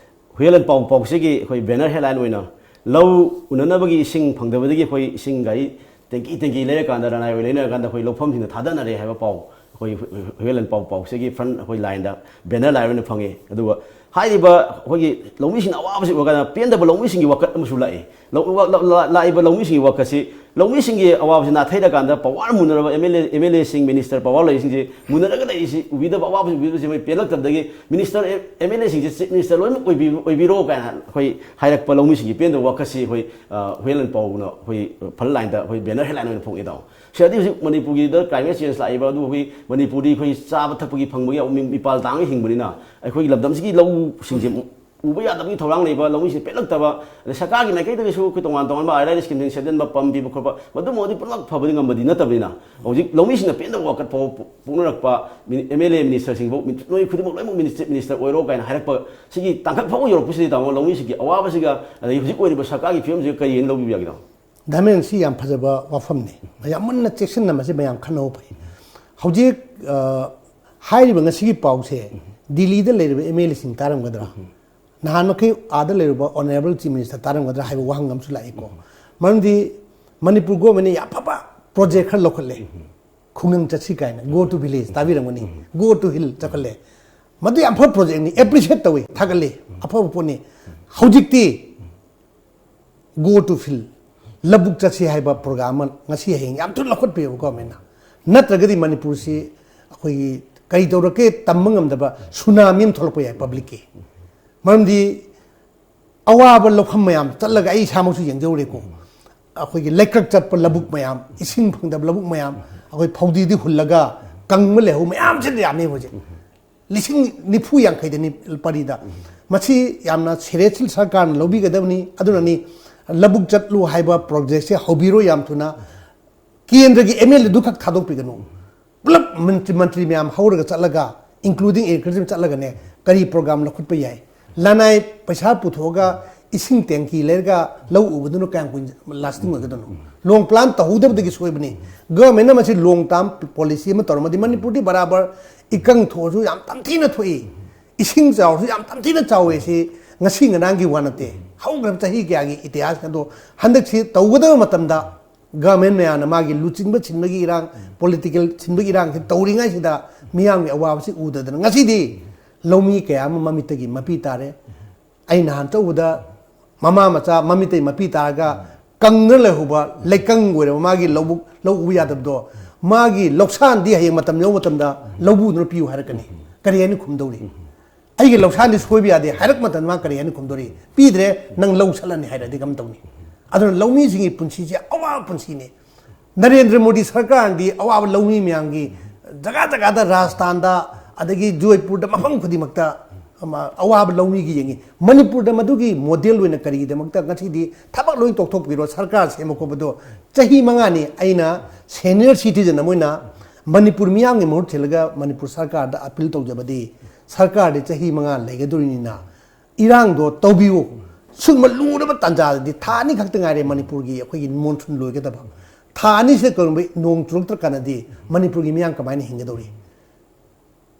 ꯍꯨꯌꯦꯟ ꯂꯥꯟꯄꯥꯎ ꯄꯥꯎꯆꯦꯒꯤ ꯑꯩꯈꯣꯏ ꯕꯦꯅꯔ ꯍꯦꯗꯂꯥꯏꯟ ꯑꯣꯏꯅ "ꯂꯧ ꯎꯅꯅꯕꯒꯤ ꯏꯁꯤꯡ ꯐꯪꯗꯕꯗꯒꯤ ꯑꯩꯈꯣꯏ ꯏꯁꯤꯡ ꯒꯥꯔꯤ ꯇꯦꯡꯀꯤ ꯇꯦꯡꯀꯤ ꯂꯩꯔꯀꯥꯟꯗ ꯔꯅꯥꯏ ꯑꯣꯏ ꯂꯩꯅꯔꯀꯥꯟꯗ ꯑꯩꯈꯣꯏ ꯂꯧꯐꯝꯁꯤꯡꯗ ꯊꯥꯗꯅꯔꯦ" ꯍꯥꯏꯕ ꯄꯥꯎ ꯑꯩꯈꯣꯏ ꯍꯨꯌꯦꯟ ꯂꯥꯟꯄꯥꯎ ꯄꯥꯎꯆꯦꯒꯤ ꯐ꯭ꯔꯟ ꯑꯩꯈꯣꯏ ꯂꯥꯏꯟꯗ ꯕꯦꯅꯔ ꯂꯥꯏꯟ ꯑꯣꯏꯅ ꯐꯪꯉꯦ꯫ ꯑꯗꯨꯒ ꯍꯥꯏꯔꯤꯕ ꯑꯩꯈꯣꯏꯒꯤ ꯂꯧꯃꯤꯁꯤꯡꯅ ꯑꯋꯥꯕꯁꯤ ꯎꯔꯀꯥꯟꯗ ꯄꯦꯟꯗꯕ ꯂꯧꯃꯤꯁꯤꯡꯒꯤ ꯋꯥꯀꯠ ꯑꯃꯁꯨ ꯂꯥꯛꯏ꯫ ꯂꯧ-, ꯂꯥꯛ-, ꯂꯥꯛ-, ꯂꯥꯛꯏꯕ ꯂꯧꯃꯤꯁꯤꯡꯒꯤ ꯋꯥꯀꯠꯁꯤ, ꯂꯧꯃꯤꯁꯤꯡꯒꯤ ꯑꯋꯥꯕꯁꯤ ꯅꯥꯊꯩꯔꯀꯥꯟꯗ ꯄꯋꯥꯔ ꯃꯨꯟꯅꯔꯕ M L A, M L ꯑꯦꯁꯤꯡ, ꯃꯤꯅꯤꯁꯇꯔ ꯄꯋꯥꯔ ꯂꯩꯔꯤꯁꯤꯡꯁꯤ ꯃꯨꯟꯅꯔꯒ ꯂꯩꯔꯤꯁꯤ ꯎꯕꯤꯗꯕ, ꯑꯋꯥꯕꯁꯤ ꯎꯕꯤꯗꯕꯁꯤ ꯃꯣꯏ ꯄꯦꯜꯂꯛꯇꯕꯗꯒꯤ ꯃꯤꯅꯤꯁꯇꯔ, ꯑꯦꯝ ꯑꯦꯜ ꯑꯦꯁꯤꯡꯁꯤ ꯆꯤꯐ ꯃꯤꯅꯤꯁꯇꯔ ꯂꯣꯏꯅꯃꯛ ꯑꯣꯏꯕꯤ-, ꯑꯣꯏꯕꯤꯔꯣ ꯀꯥꯏꯅ ꯑꯩꯈꯣꯏ ꯍꯥꯏꯔꯛꯄ ꯂꯧꯃꯤꯁꯤꯡꯒꯤ ꯄꯦꯟꯗꯕ ꯋꯥꯀꯠꯁꯤ ꯑꯩꯈꯣꯏ, ꯑ, ꯍꯨꯌꯦꯟ ꯂꯥꯟꯄꯥꯎꯅ ꯑꯩꯈꯣꯏ ꯐ꯭ꯔꯟ ꯂꯥꯏꯟꯗ ꯑꯩꯈꯣꯏ ꯕꯦꯅꯔ ꯍꯦꯗꯂꯥꯏꯟ ꯑꯣꯏꯅ ꯐꯣꯡꯉꯦ ꯇꯥꯃꯣ꯫ ꯁꯤꯗꯤ ꯍꯧꯖꯤꯛ ꯃꯅꯤꯄꯨꯔꯒꯤꯗ ꯀ꯭ꯂꯥꯏꯃꯦꯠ ꯆꯦꯟꯖ ꯂꯥꯛꯏꯕ, ꯑꯗꯨ ꯑꯩꯈꯣꯏ ꯃꯅꯤꯄꯨꯔꯗꯤ ꯑꯩꯈꯣꯏ ꯆꯥꯕ ꯊꯛꯄꯒꯤ ꯐꯪꯕꯒꯤ ꯃꯤ-, ꯃꯤꯄꯥꯜ ꯇꯥꯡꯉ ꯍꯤꯡꯕꯅꯤꯅ ꯑꯩꯈꯣꯏꯒꯤ ꯂꯝꯗꯝꯁꯤꯒꯤ ꯂꯧꯁꯤꯡꯁꯦ ꯎꯕ ꯌꯥꯗꯕꯒꯤ ꯊꯧꯔꯥꯡ ꯂꯩꯕ, ꯂꯧꯃꯤꯁꯤꯡ ꯄꯦꯜꯂꯛꯇꯕ, ꯑꯗꯩ ꯁꯔꯀꯥꯔꯒꯤ ꯃꯥꯏꯀꯩꯗꯒꯤꯁꯨ ꯑꯩꯈꯣꯏ ꯇꯣꯉꯥꯟ ꯇꯣꯉꯥꯟꯕ ꯑꯥꯏ ꯑꯥꯔ ꯏꯁꯀꯤꯝꯁꯤꯡ ꯁꯦꯝꯖꯤꯟꯕ, ꯄꯝ ꯄꯤꯕ ꯈꯣꯠꯄ, ꯃꯗꯨꯃꯗꯤ ꯄꯨꯝꯅꯃꯛ ꯐꯕꯗꯤ ꯉꯝꯕꯗꯤ ꯅꯠꯇꯕꯅꯤꯅ, ꯍꯧꯖꯤꯛ ꯂꯧꯃꯤꯁꯤꯡꯅ ꯄꯦꯟꯗꯕ ꯋꯥꯀꯠ ꯐꯥꯎꯕ ꯄꯣꯛꯅꯔꯛꯄ, ꯑꯦꯝ ꯑꯦꯜ ꯑꯦ ꯃꯤꯅꯤꯁꯇꯔꯁꯤꯡꯐꯥꯎ, ꯅꯣꯏ ꯈꯨꯗꯤꯡꯃꯛ ꯂꯣꯏꯅꯃꯛ ꯃꯤꯅꯤꯁꯇꯔ, ꯃꯤꯅꯤꯁꯇꯔ ꯑꯣꯏꯔꯣ ꯀꯥꯏꯅ ꯍꯥꯏꯔꯛꯄ, ꯁꯤꯒꯤ ꯇꯥꯡꯀꯛ ꯐꯥꯎꯕ ꯌꯧꯔꯛꯄꯁꯤꯗꯤ ꯇꯥꯃꯣ, ꯂꯧꯃꯤꯁꯤꯡꯒꯤ ꯑꯋꯥꯕꯁꯤꯒ ꯑꯗꯒꯤ ꯍꯧꯖꯤꯛ ꯑꯣꯏꯔꯤꯕ ꯁꯔꯀꯥꯔꯒꯤ ꯐꯤꯕꯝꯁꯤꯒ ꯀꯔꯤ ꯍꯥꯏꯅ ꯂꯧꯕꯤꯕ ꯌꯥꯒꯦ ꯇꯥꯃꯣ? ꯗꯥꯃꯦꯟ, ꯁꯤ ꯌꯥꯝ ꯐꯖꯕ ꯋꯥꯐꯝꯅꯤ꯫ ꯌꯥꯝ ꯃꯨꯟꯅ ꯆꯦꯛꯁꯤꯟꯅ ꯃꯁꯤ ꯃꯌꯥꯝ ꯈꯟꯅꯍꯧꯕ ꯐꯩ꯫ ꯍꯧꯖꯤꯛ, ꯑ, ꯍꯥꯏꯔꯤꯕ ꯉꯁꯤꯒꯤ ꯄꯥꯎꯁꯦ ꯗꯤꯜꯂꯤꯗ ꯂꯩꯔꯤꯕ ꯑꯦꯝ ꯑꯦꯜ ꯑꯦꯁꯤꯡ ꯇꯥꯔꯝꯒꯗ꯭ꯔꯥ? ꯅꯍꯥꯟ ꯃꯈꯩ ꯑꯥꯗ ꯂꯩꯔꯨꯕ ꯑꯣꯅꯔꯦꯕꯜ ꯆꯤꯐ ꯃꯤꯅꯤꯁꯇꯔ ꯇꯥꯔꯝꯒꯗ꯭ꯔꯥ ꯍꯥꯏꯕ ꯋꯥꯍꯪ ꯑꯃꯁꯨ ꯂꯥꯛꯏꯀꯣ꯫ ꯃꯔꯝꯗꯤ ꯃꯅꯤꯄꯨꯔ ꯒꯣꯔꯃꯦꯟꯅ ꯌꯥꯝ ꯐꯕ ꯄ꯭ꯔꯣꯖꯦꯛ ꯈꯔ ꯂꯧꯈꯠꯂꯦ꯫ ꯈꯨꯡꯒꯪ ꯆꯠꯁꯤ ꯀꯥꯏꯅ, "Go to village" ꯇꯥꯕꯤꯔꯝꯒꯅꯤ, "Go to hill" ꯆꯠꯈꯠꯂꯦ꯫ ꯃꯗꯨ ꯌꯥꯝ ꯐꯕ ꯄ꯭ꯔꯣꯖꯦꯛꯅꯤ, ꯑꯦꯄ꯭ꯔꯤꯁꯤꯌꯦꯠ ꯇꯧꯏ, ꯊꯥꯒꯠꯂꯤ, ꯑꯐꯕ ꯄꯣꯠꯅꯤ꯫ ꯍꯧꯖꯤꯛꯇꯤ "Go to field", ꯂꯧꯕꯨꯛ ꯆꯠꯁꯤ ꯍꯥꯏꯕ ꯄ꯭ꯔꯣꯒ꯭ꯔꯥꯝ ꯑꯃ ꯉꯁꯤ ꯍꯌꯦꯡ ꯌꯥꯝ ꯊꯨꯅ ꯂꯧꯈꯠꯄꯤꯌꯦꯕ ꯒꯣꯔꯃꯦꯟꯅ꯫ ꯅꯠꯇ꯭ꯔꯒꯗꯤ ꯃꯅꯤꯄꯨꯔꯁꯤ ꯑꯩꯈꯣꯏꯒꯤ ꯀꯔꯤ ꯇꯧꯔꯛꯀꯦ ꯇꯝꯕ ꯉꯝꯗꯕ ꯁꯨꯅꯥꯃꯤ ꯑꯃ ꯊꯣꯛꯂꯛꯄ ꯌꯥꯏ ꯄꯕ꯭ꯂꯤꯛꯀꯤ꯫ ꯃꯔꯝꯗꯤ ꯑꯋꯥꯕ ꯂꯧꯐꯝ ꯃꯌꯥꯝ ꯆꯠꯂꯒ ꯑꯩ ꯏꯁꯥꯃꯛꯁꯨ ꯌꯦꯡꯖꯧꯔꯦꯀꯣ꯫ ꯑꯩꯈꯣꯏꯒꯤ ꯂꯩꯀ꯭ꯔꯛ ꯆꯠꯄ ꯂꯧꯕꯨꯛ ꯃꯌꯥꯝ, ꯏꯁꯤꯡ ꯐꯪꯗꯕ ꯂꯧꯕꯨꯛ ꯃꯌꯥꯝ, ꯑꯩꯈꯣꯏ ꯐꯧꯗꯤꯗꯤ ꯍꯨꯜꯂꯒ ꯀꯪꯕ ꯂꯩꯍꯧ ꯃꯌꯥꯝꯁꯤꯗ ꯌꯥꯝꯃꯦ ꯍꯧꯖꯤꯛ꯫ ꯂꯤꯁꯤꯡ ꯅꯤꯐꯨ ꯌꯥꯡꯈꯩꯗꯅꯤ ꯄꯔꯤꯗ꯫ ꯃꯁꯤ ꯌꯥꯝꯅ ꯁꯦꯔꯤꯌꯁꯂꯤ ꯁꯔꯀꯥꯔꯅ ꯂꯧꯕꯤꯒꯗꯕꯅꯤ꯫ ꯑꯗꯨꯅꯅꯤ ꯂꯧꯕꯨꯛ ꯆꯠꯂꯨ ꯍꯥꯏꯕ ꯄ꯭ꯔꯣꯖꯦꯛꯁꯦ ꯍꯧꯕꯤꯔꯣ ꯌꯥꯝ ꯊꯨꯅ꯫ ꯀꯦꯟꯗ꯭ꯔꯒꯤ ꯑꯦꯝ ꯑꯦꯜ ꯑꯦꯗꯨ ꯈꯛ ꯊꯥꯗꯣꯛꯄꯤꯒꯅꯨ꯫ ꯄꯨꯂꯞ ꯃꯟꯇ꯭ꯔꯤ, ꯃꯟꯇ꯭ꯔꯤ ꯃꯌꯥꯝ ꯍꯧꯔꯒ ꯆꯠꯂꯒ, ꯏꯟꯀ꯭ꯂꯨꯗꯤꯡ ꯑꯦꯒ꯭ꯔꯤꯀꯜꯆꯔ ꯆꯠꯂꯒꯅꯦ, ꯀꯔꯤ ꯄ꯭ꯔꯣꯒ꯭ꯔꯥꯝ ꯂꯧꯈꯠꯄ ꯌꯥꯏ? ꯂꯅꯥꯏ ꯄꯩꯁꯥ ꯄꯨꯊꯣꯛꯑꯒ ꯏꯁꯤꯡ ꯇꯦꯡꯀꯤ ꯂꯩꯔꯒ ꯂꯧ ꯎꯕꯗꯨꯅ ꯀꯌꯥꯝ ꯀꯨꯏꯅ ꯂꯥꯁꯇꯤꯡ ꯑꯣꯏꯒꯗꯣꯏꯅꯣ? ꯂꯣꯡ ꯄ꯭ꯂꯥꯟ ꯇꯧꯍꯧꯗꯕꯗꯒꯤ ꯁꯣꯏꯕꯅꯤ꯫ ꯒꯚꯔꯟꯃꯦꯟꯠꯅ ꯃꯁꯤ ꯂꯣꯡ ꯇꯥꯔꯝ ꯄꯣꯂꯤꯁꯤ ꯑꯃ ꯇꯧꯔꯝꯃꯗꯤ ꯃꯅꯤꯄꯨꯔꯗꯤ ꯕꯔꯥꯕꯔ ꯏꯀꯪ ꯊꯣꯛꯑꯁꯨ ꯌꯥꯝ ꯇꯝꯊꯤꯅ ꯊꯣꯛꯏ, ꯏꯁꯤꯡ ꯆꯥꯎꯔꯁꯨ ꯌꯥꯝ ꯇꯝꯊꯤꯅ ꯆꯥꯎꯋꯦ꯫ ꯁꯤ ꯉꯁꯤ ꯉꯔꯥꯡꯒꯤ ꯋꯥ ꯅꯠꯇꯦ, ꯍꯧꯈ꯭ꯔꯕ ꯆꯍꯤ ꯀꯌꯥꯒꯤ ꯏꯇꯤꯍꯥꯁ꯫ ꯑꯗꯣ ꯍꯟꯗꯛꯁꯤ ꯇꯧꯒꯗꯕ ꯃꯇꯝꯗ ꯒꯚꯔꯟꯃꯦꯟꯠ ꯃꯌꯥꯝꯅ ꯃꯥꯒꯤ ꯂꯨꯆꯤꯡꯕ ꯁꯤꯟꯕꯒꯤ ꯏꯔꯥꯡ, ꯄꯣꯂꯤꯇꯤꯀꯦꯜ ꯁꯤꯟꯕꯒꯤ ꯏꯔꯥꯡꯁꯤ ꯇꯧꯔꯤꯉꯩꯁꯤꯗ ꯃꯤꯌꯥꯝꯒꯤ ꯑꯋꯥꯕꯁꯤ ꯎꯗꯗꯅ ꯉꯁꯤꯗꯤ ꯂꯧꯃꯤ ꯀꯌꯥ ꯑꯃ ꯃꯃꯤꯠꯇꯒꯤ ꯃꯄꯤ ꯇꯥꯔꯦ꯫ ꯑꯩ ꯅꯍꯥꯟ ꯆꯠꯎꯕꯗ ꯃꯃꯥ ꯃꯆꯥ ꯃꯃꯤꯠꯇꯩ ꯃꯄꯤ ꯇꯥꯔꯒ ꯀꯪꯅ ꯂꯩꯍꯧꯕ, ꯂꯩꯀꯪ ꯑꯣꯏꯔꯕ ꯃꯥꯒꯤ ꯂꯧꯕꯨꯛ, ꯂꯧ ꯎꯕ ꯌꯥꯗꯕꯗꯣ, ꯃꯥꯒꯤ ꯂꯧꯁꯥꯟꯗꯤ ꯍꯌꯦꯡ ꯃꯇꯝ ꯌꯧꯕ ꯃꯇꯝꯗ ꯂꯧꯕꯨꯗꯨꯅ ꯄꯤꯌꯨ ꯍꯥꯏꯔꯛꯀꯅꯤ꯫ ꯀꯔꯤ ꯍꯥꯏꯅ ꯈꯨꯝꯗꯧꯔꯤ? "ꯑꯩꯒꯤ ꯂꯧꯁꯥꯟꯗꯤ ꯁꯣꯏꯕ ꯌꯥꯗꯦ" ꯍꯥꯏꯔꯛꯄ ꯃꯇꯝꯗ ꯃꯥ ꯀꯔꯤ ꯍꯥꯏꯅ ꯈꯨꯝꯗꯧꯔꯤ? "ꯄꯤꯗ꯭ꯔꯦ, ꯅꯪ ꯂꯧ ꯁꯠꯂꯅꯤ" ꯍꯥꯏꯔꯗꯤ ꯀꯔꯝ ꯇꯧꯅꯤ? ꯑꯗꯨꯅ ꯂꯧꯃꯤꯁꯤꯡꯒꯤ ꯄꯨꯟꯁꯤꯁꯦ ꯑꯋꯥꯕ ꯄꯨꯟꯁꯤꯅꯤ꯫ ꯅꯔꯦꯟꯗ꯭ꯔ ꯃꯣꯗꯤ ꯁꯔꯀꯥꯔꯅꯗꯤ ꯑꯋꯥꯕ ꯂꯧꯃꯤ ꯃꯌꯥꯝꯒꯤ, ꯖꯒꯥ ꯖꯒꯥꯗ, ꯔꯥꯖꯁꯊꯥꯟꯗ, ꯑꯗꯒꯤ ꯖꯣꯏꯄꯨꯔꯗ, ꯃꯐꯝ ꯈꯨꯗꯤꯡꯃꯛꯇ ꯑꯃ ꯑꯋꯥꯕ ꯂꯧꯃꯤꯒꯤ ꯌꯦꯡꯉꯤ꯫ ꯃꯅꯤꯄꯨꯔꯗ ꯃꯗꯨꯒꯤ ꯃꯣꯗꯦꯜ ꯑꯣꯏꯅ ꯀꯔꯤꯒꯤꯗꯃꯛꯇ ꯉꯁꯤꯗꯤ ꯊꯕꯛ ꯂꯣꯏ ꯇꯣꯛꯊꯣꯛꯄꯤꯔꯣ, ꯁꯔꯀꯥꯔ ꯁꯦꯝꯕ ꯈꯣꯠꯄꯗꯣ? ꯆꯍꯤ ꯃꯉꯥꯅꯤ ꯑꯩꯅ ꯁꯦꯅꯤꯌꯔ ꯁꯤꯇꯤꯖꯟ ꯑꯃ ꯑꯣꯏꯅ ꯃꯅꯤꯄꯨꯔ ꯃꯤꯌꯥꯝꯒꯤ ꯃꯍꯨꯠ ꯁꯤꯜꯂꯒ ꯃꯅꯤꯄꯨꯔ ꯁꯔꯀꯥꯔꯗ ꯑꯄꯤꯜ ꯇꯧꯖꯕꯗꯤ, ꯁꯔꯀꯥꯔꯗꯤ ꯆꯍꯤ ꯃꯉꯥ ꯂꯩꯒꯗꯣꯔꯤꯅꯤꯅ ꯏꯔꯥꯡꯗꯣ ꯇꯧꯕꯤꯌꯨ꯫ ꯁꯤꯒꯨꯝꯕ ꯂꯨꯔꯕ ꯇꯥꯟꯖꯥꯗꯗꯤ ꯊꯥ ꯑꯅꯤ ꯈꯛꯇ ꯉꯥꯏꯔꯦ ꯃꯅꯤꯄꯨꯔꯒꯤ ꯑꯩꯈꯣꯏꯒꯤ ꯃꯣꯟꯁꯨꯟ ꯂꯣꯏꯒꯗꯕ꯫ ꯊꯥ ꯑꯅꯤꯁꯤꯗ ꯀꯔꯤꯒꯨꯝꯕ ꯅꯣꯡ ꯆꯨꯔꯛꯇ꯭ꯔꯀꯥꯟꯗꯗꯤ ꯃꯅꯤꯄꯨꯔꯒꯤ ꯃꯤꯌꯥꯝ ꯀꯃꯥꯏꯅ ꯍꯤꯡꯒꯗꯧꯔꯤ?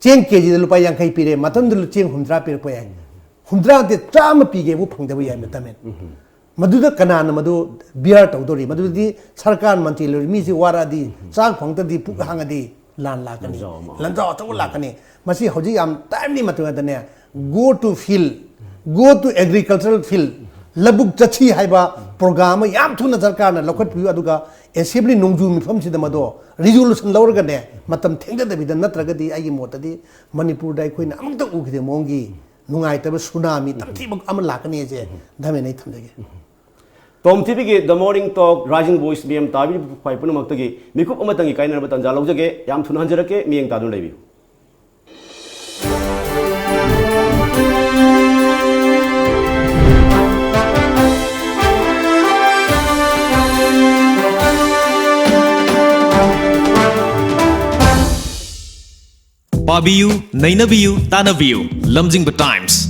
ꯆꯦꯡ ꯀꯦ ꯖꯤꯗ ꯂꯨꯄꯥ ꯌꯥꯡꯈꯩ ꯄꯤꯔꯦ, ꯃꯇꯝꯗꯨꯗ ꯆꯦꯡ ꯍꯨꯝꯗ꯭ꯔꯥ ꯄꯤꯔꯛꯄ ꯌꯥꯏ꯫ ꯍꯨꯝꯗ꯭ꯔꯥ ꯅꯠꯇꯦ, ꯆꯥꯝꯃ ꯄꯤꯒꯦꯕꯨ ꯐꯪꯗꯕ ꯌꯥꯏ ꯃꯇꯝ꯫ ꯃꯗꯨꯗ ꯀꯅꯥꯅ ꯃꯗꯨ ꯕꯤꯌꯥꯔ ꯇꯧꯗꯣꯔꯤ? ꯃꯗꯨꯗꯤ ꯁꯔꯀꯥꯔ ꯃꯟꯇ꯭ꯔꯤ ꯂꯩꯔꯤ ꯃꯤꯁꯤ ꯋꯥꯔꯛꯑꯗꯤ, ꯆꯥꯛ ꯐꯪꯗꯗꯤ, ꯄꯨꯛ ꯍꯥꯡꯉꯗꯤ ꯂꯥꯟ ꯂꯥꯛꯀꯅꯤ, ꯂꯥꯟꯖꯥꯎ ꯑꯃ꯫ ꯂꯥꯟꯖꯥꯎ ꯑꯆꯧꯕ ꯂꯥꯛꯀꯅꯤ꯫ ꯃꯁꯤ ꯍꯧꯖꯤꯛ ꯌꯥꯝ ꯇꯥꯏꯝꯂꯤ ꯃꯇꯝꯗꯅꯦ, "Go to field, go to agricultural field", ꯂꯧꯕꯨꯛ ꯆꯠꯁꯤ ꯍꯥꯏꯕ ꯄ꯭ꯔꯣꯒ꯭ꯔꯥꯝ ꯑꯃ ꯌꯥꯝ ꯊꯨꯅ ꯁꯔꯀꯥꯔꯅ ꯂꯧꯈꯠꯄꯤꯌꯨ꯫ ꯑꯗꯨꯒ ꯑꯦꯁꯦꯝꯕ꯭ꯂꯤ ꯅꯣꯡꯖꯨ ꯃꯤꯐꯝꯁꯤꯗ ꯃꯗꯣ ꯔꯤꯖꯣꯂꯨꯁꯟ ꯂꯧꯔꯒꯅꯦ, ꯃꯇꯝ ꯊꯦꯡꯊꯗꯕꯤꯗ, ꯅꯠꯇ꯭ꯔꯒꯗꯤ ꯑꯩꯒꯤ ꯃꯣꯠꯇꯗꯤ ꯃꯅꯤꯄꯨꯔꯗ ꯑꯩꯈꯣꯏꯅ ꯑꯃꯨꯛꯇ ꯎꯈꯤꯗꯕ ꯃꯑꯣꯡꯒꯤ ꯅꯨꯡꯉꯥꯏꯇꯕ ꯁꯨꯅꯥꯃꯤ ꯇꯝꯊꯤꯕ ꯑꯃ ꯂꯥꯛꯀꯅꯤ ꯍꯥꯏꯁꯦ ꯙꯃꯦꯟ ꯑꯩ ꯊꯝꯖꯒꯦ꯫ ꯇꯣꯝ ꯇꯤꯚꯤꯒꯤ The Morning Talk, Rising Voice ꯃꯤꯌꯥꯝ ꯇꯥꯕꯤꯔꯤꯕ ꯈ꯭ꯋꯥꯏ ꯄꯨꯝꯅꯃꯛꯇꯒꯤ ꯃꯤꯀꯨꯞ ꯑꯃꯇꯪꯒꯤ ꯀꯥꯏꯅꯅꯕ ꯇꯥꯟꯖꯥ ꯂꯧꯖꯒꯦ꯫ ꯌꯥꯝ ꯊꯨꯅ ꯍꯟꯖꯔꯛꯀꯦ, ꯃꯤꯠꯌꯦꯡ ꯇꯥꯗꯨꯅ ꯂꯩꯕꯤꯌꯨ꯫ ꯄꯥꯕꯤꯌꯨ, ꯅꯩꯅꯕꯤꯌꯨ, ꯇꯥꯟꯅꯕꯤꯌꯨ꯫ ꯂꯝꯖꯤꯡꯕ ꯇꯥꯏꯝꯁ꯫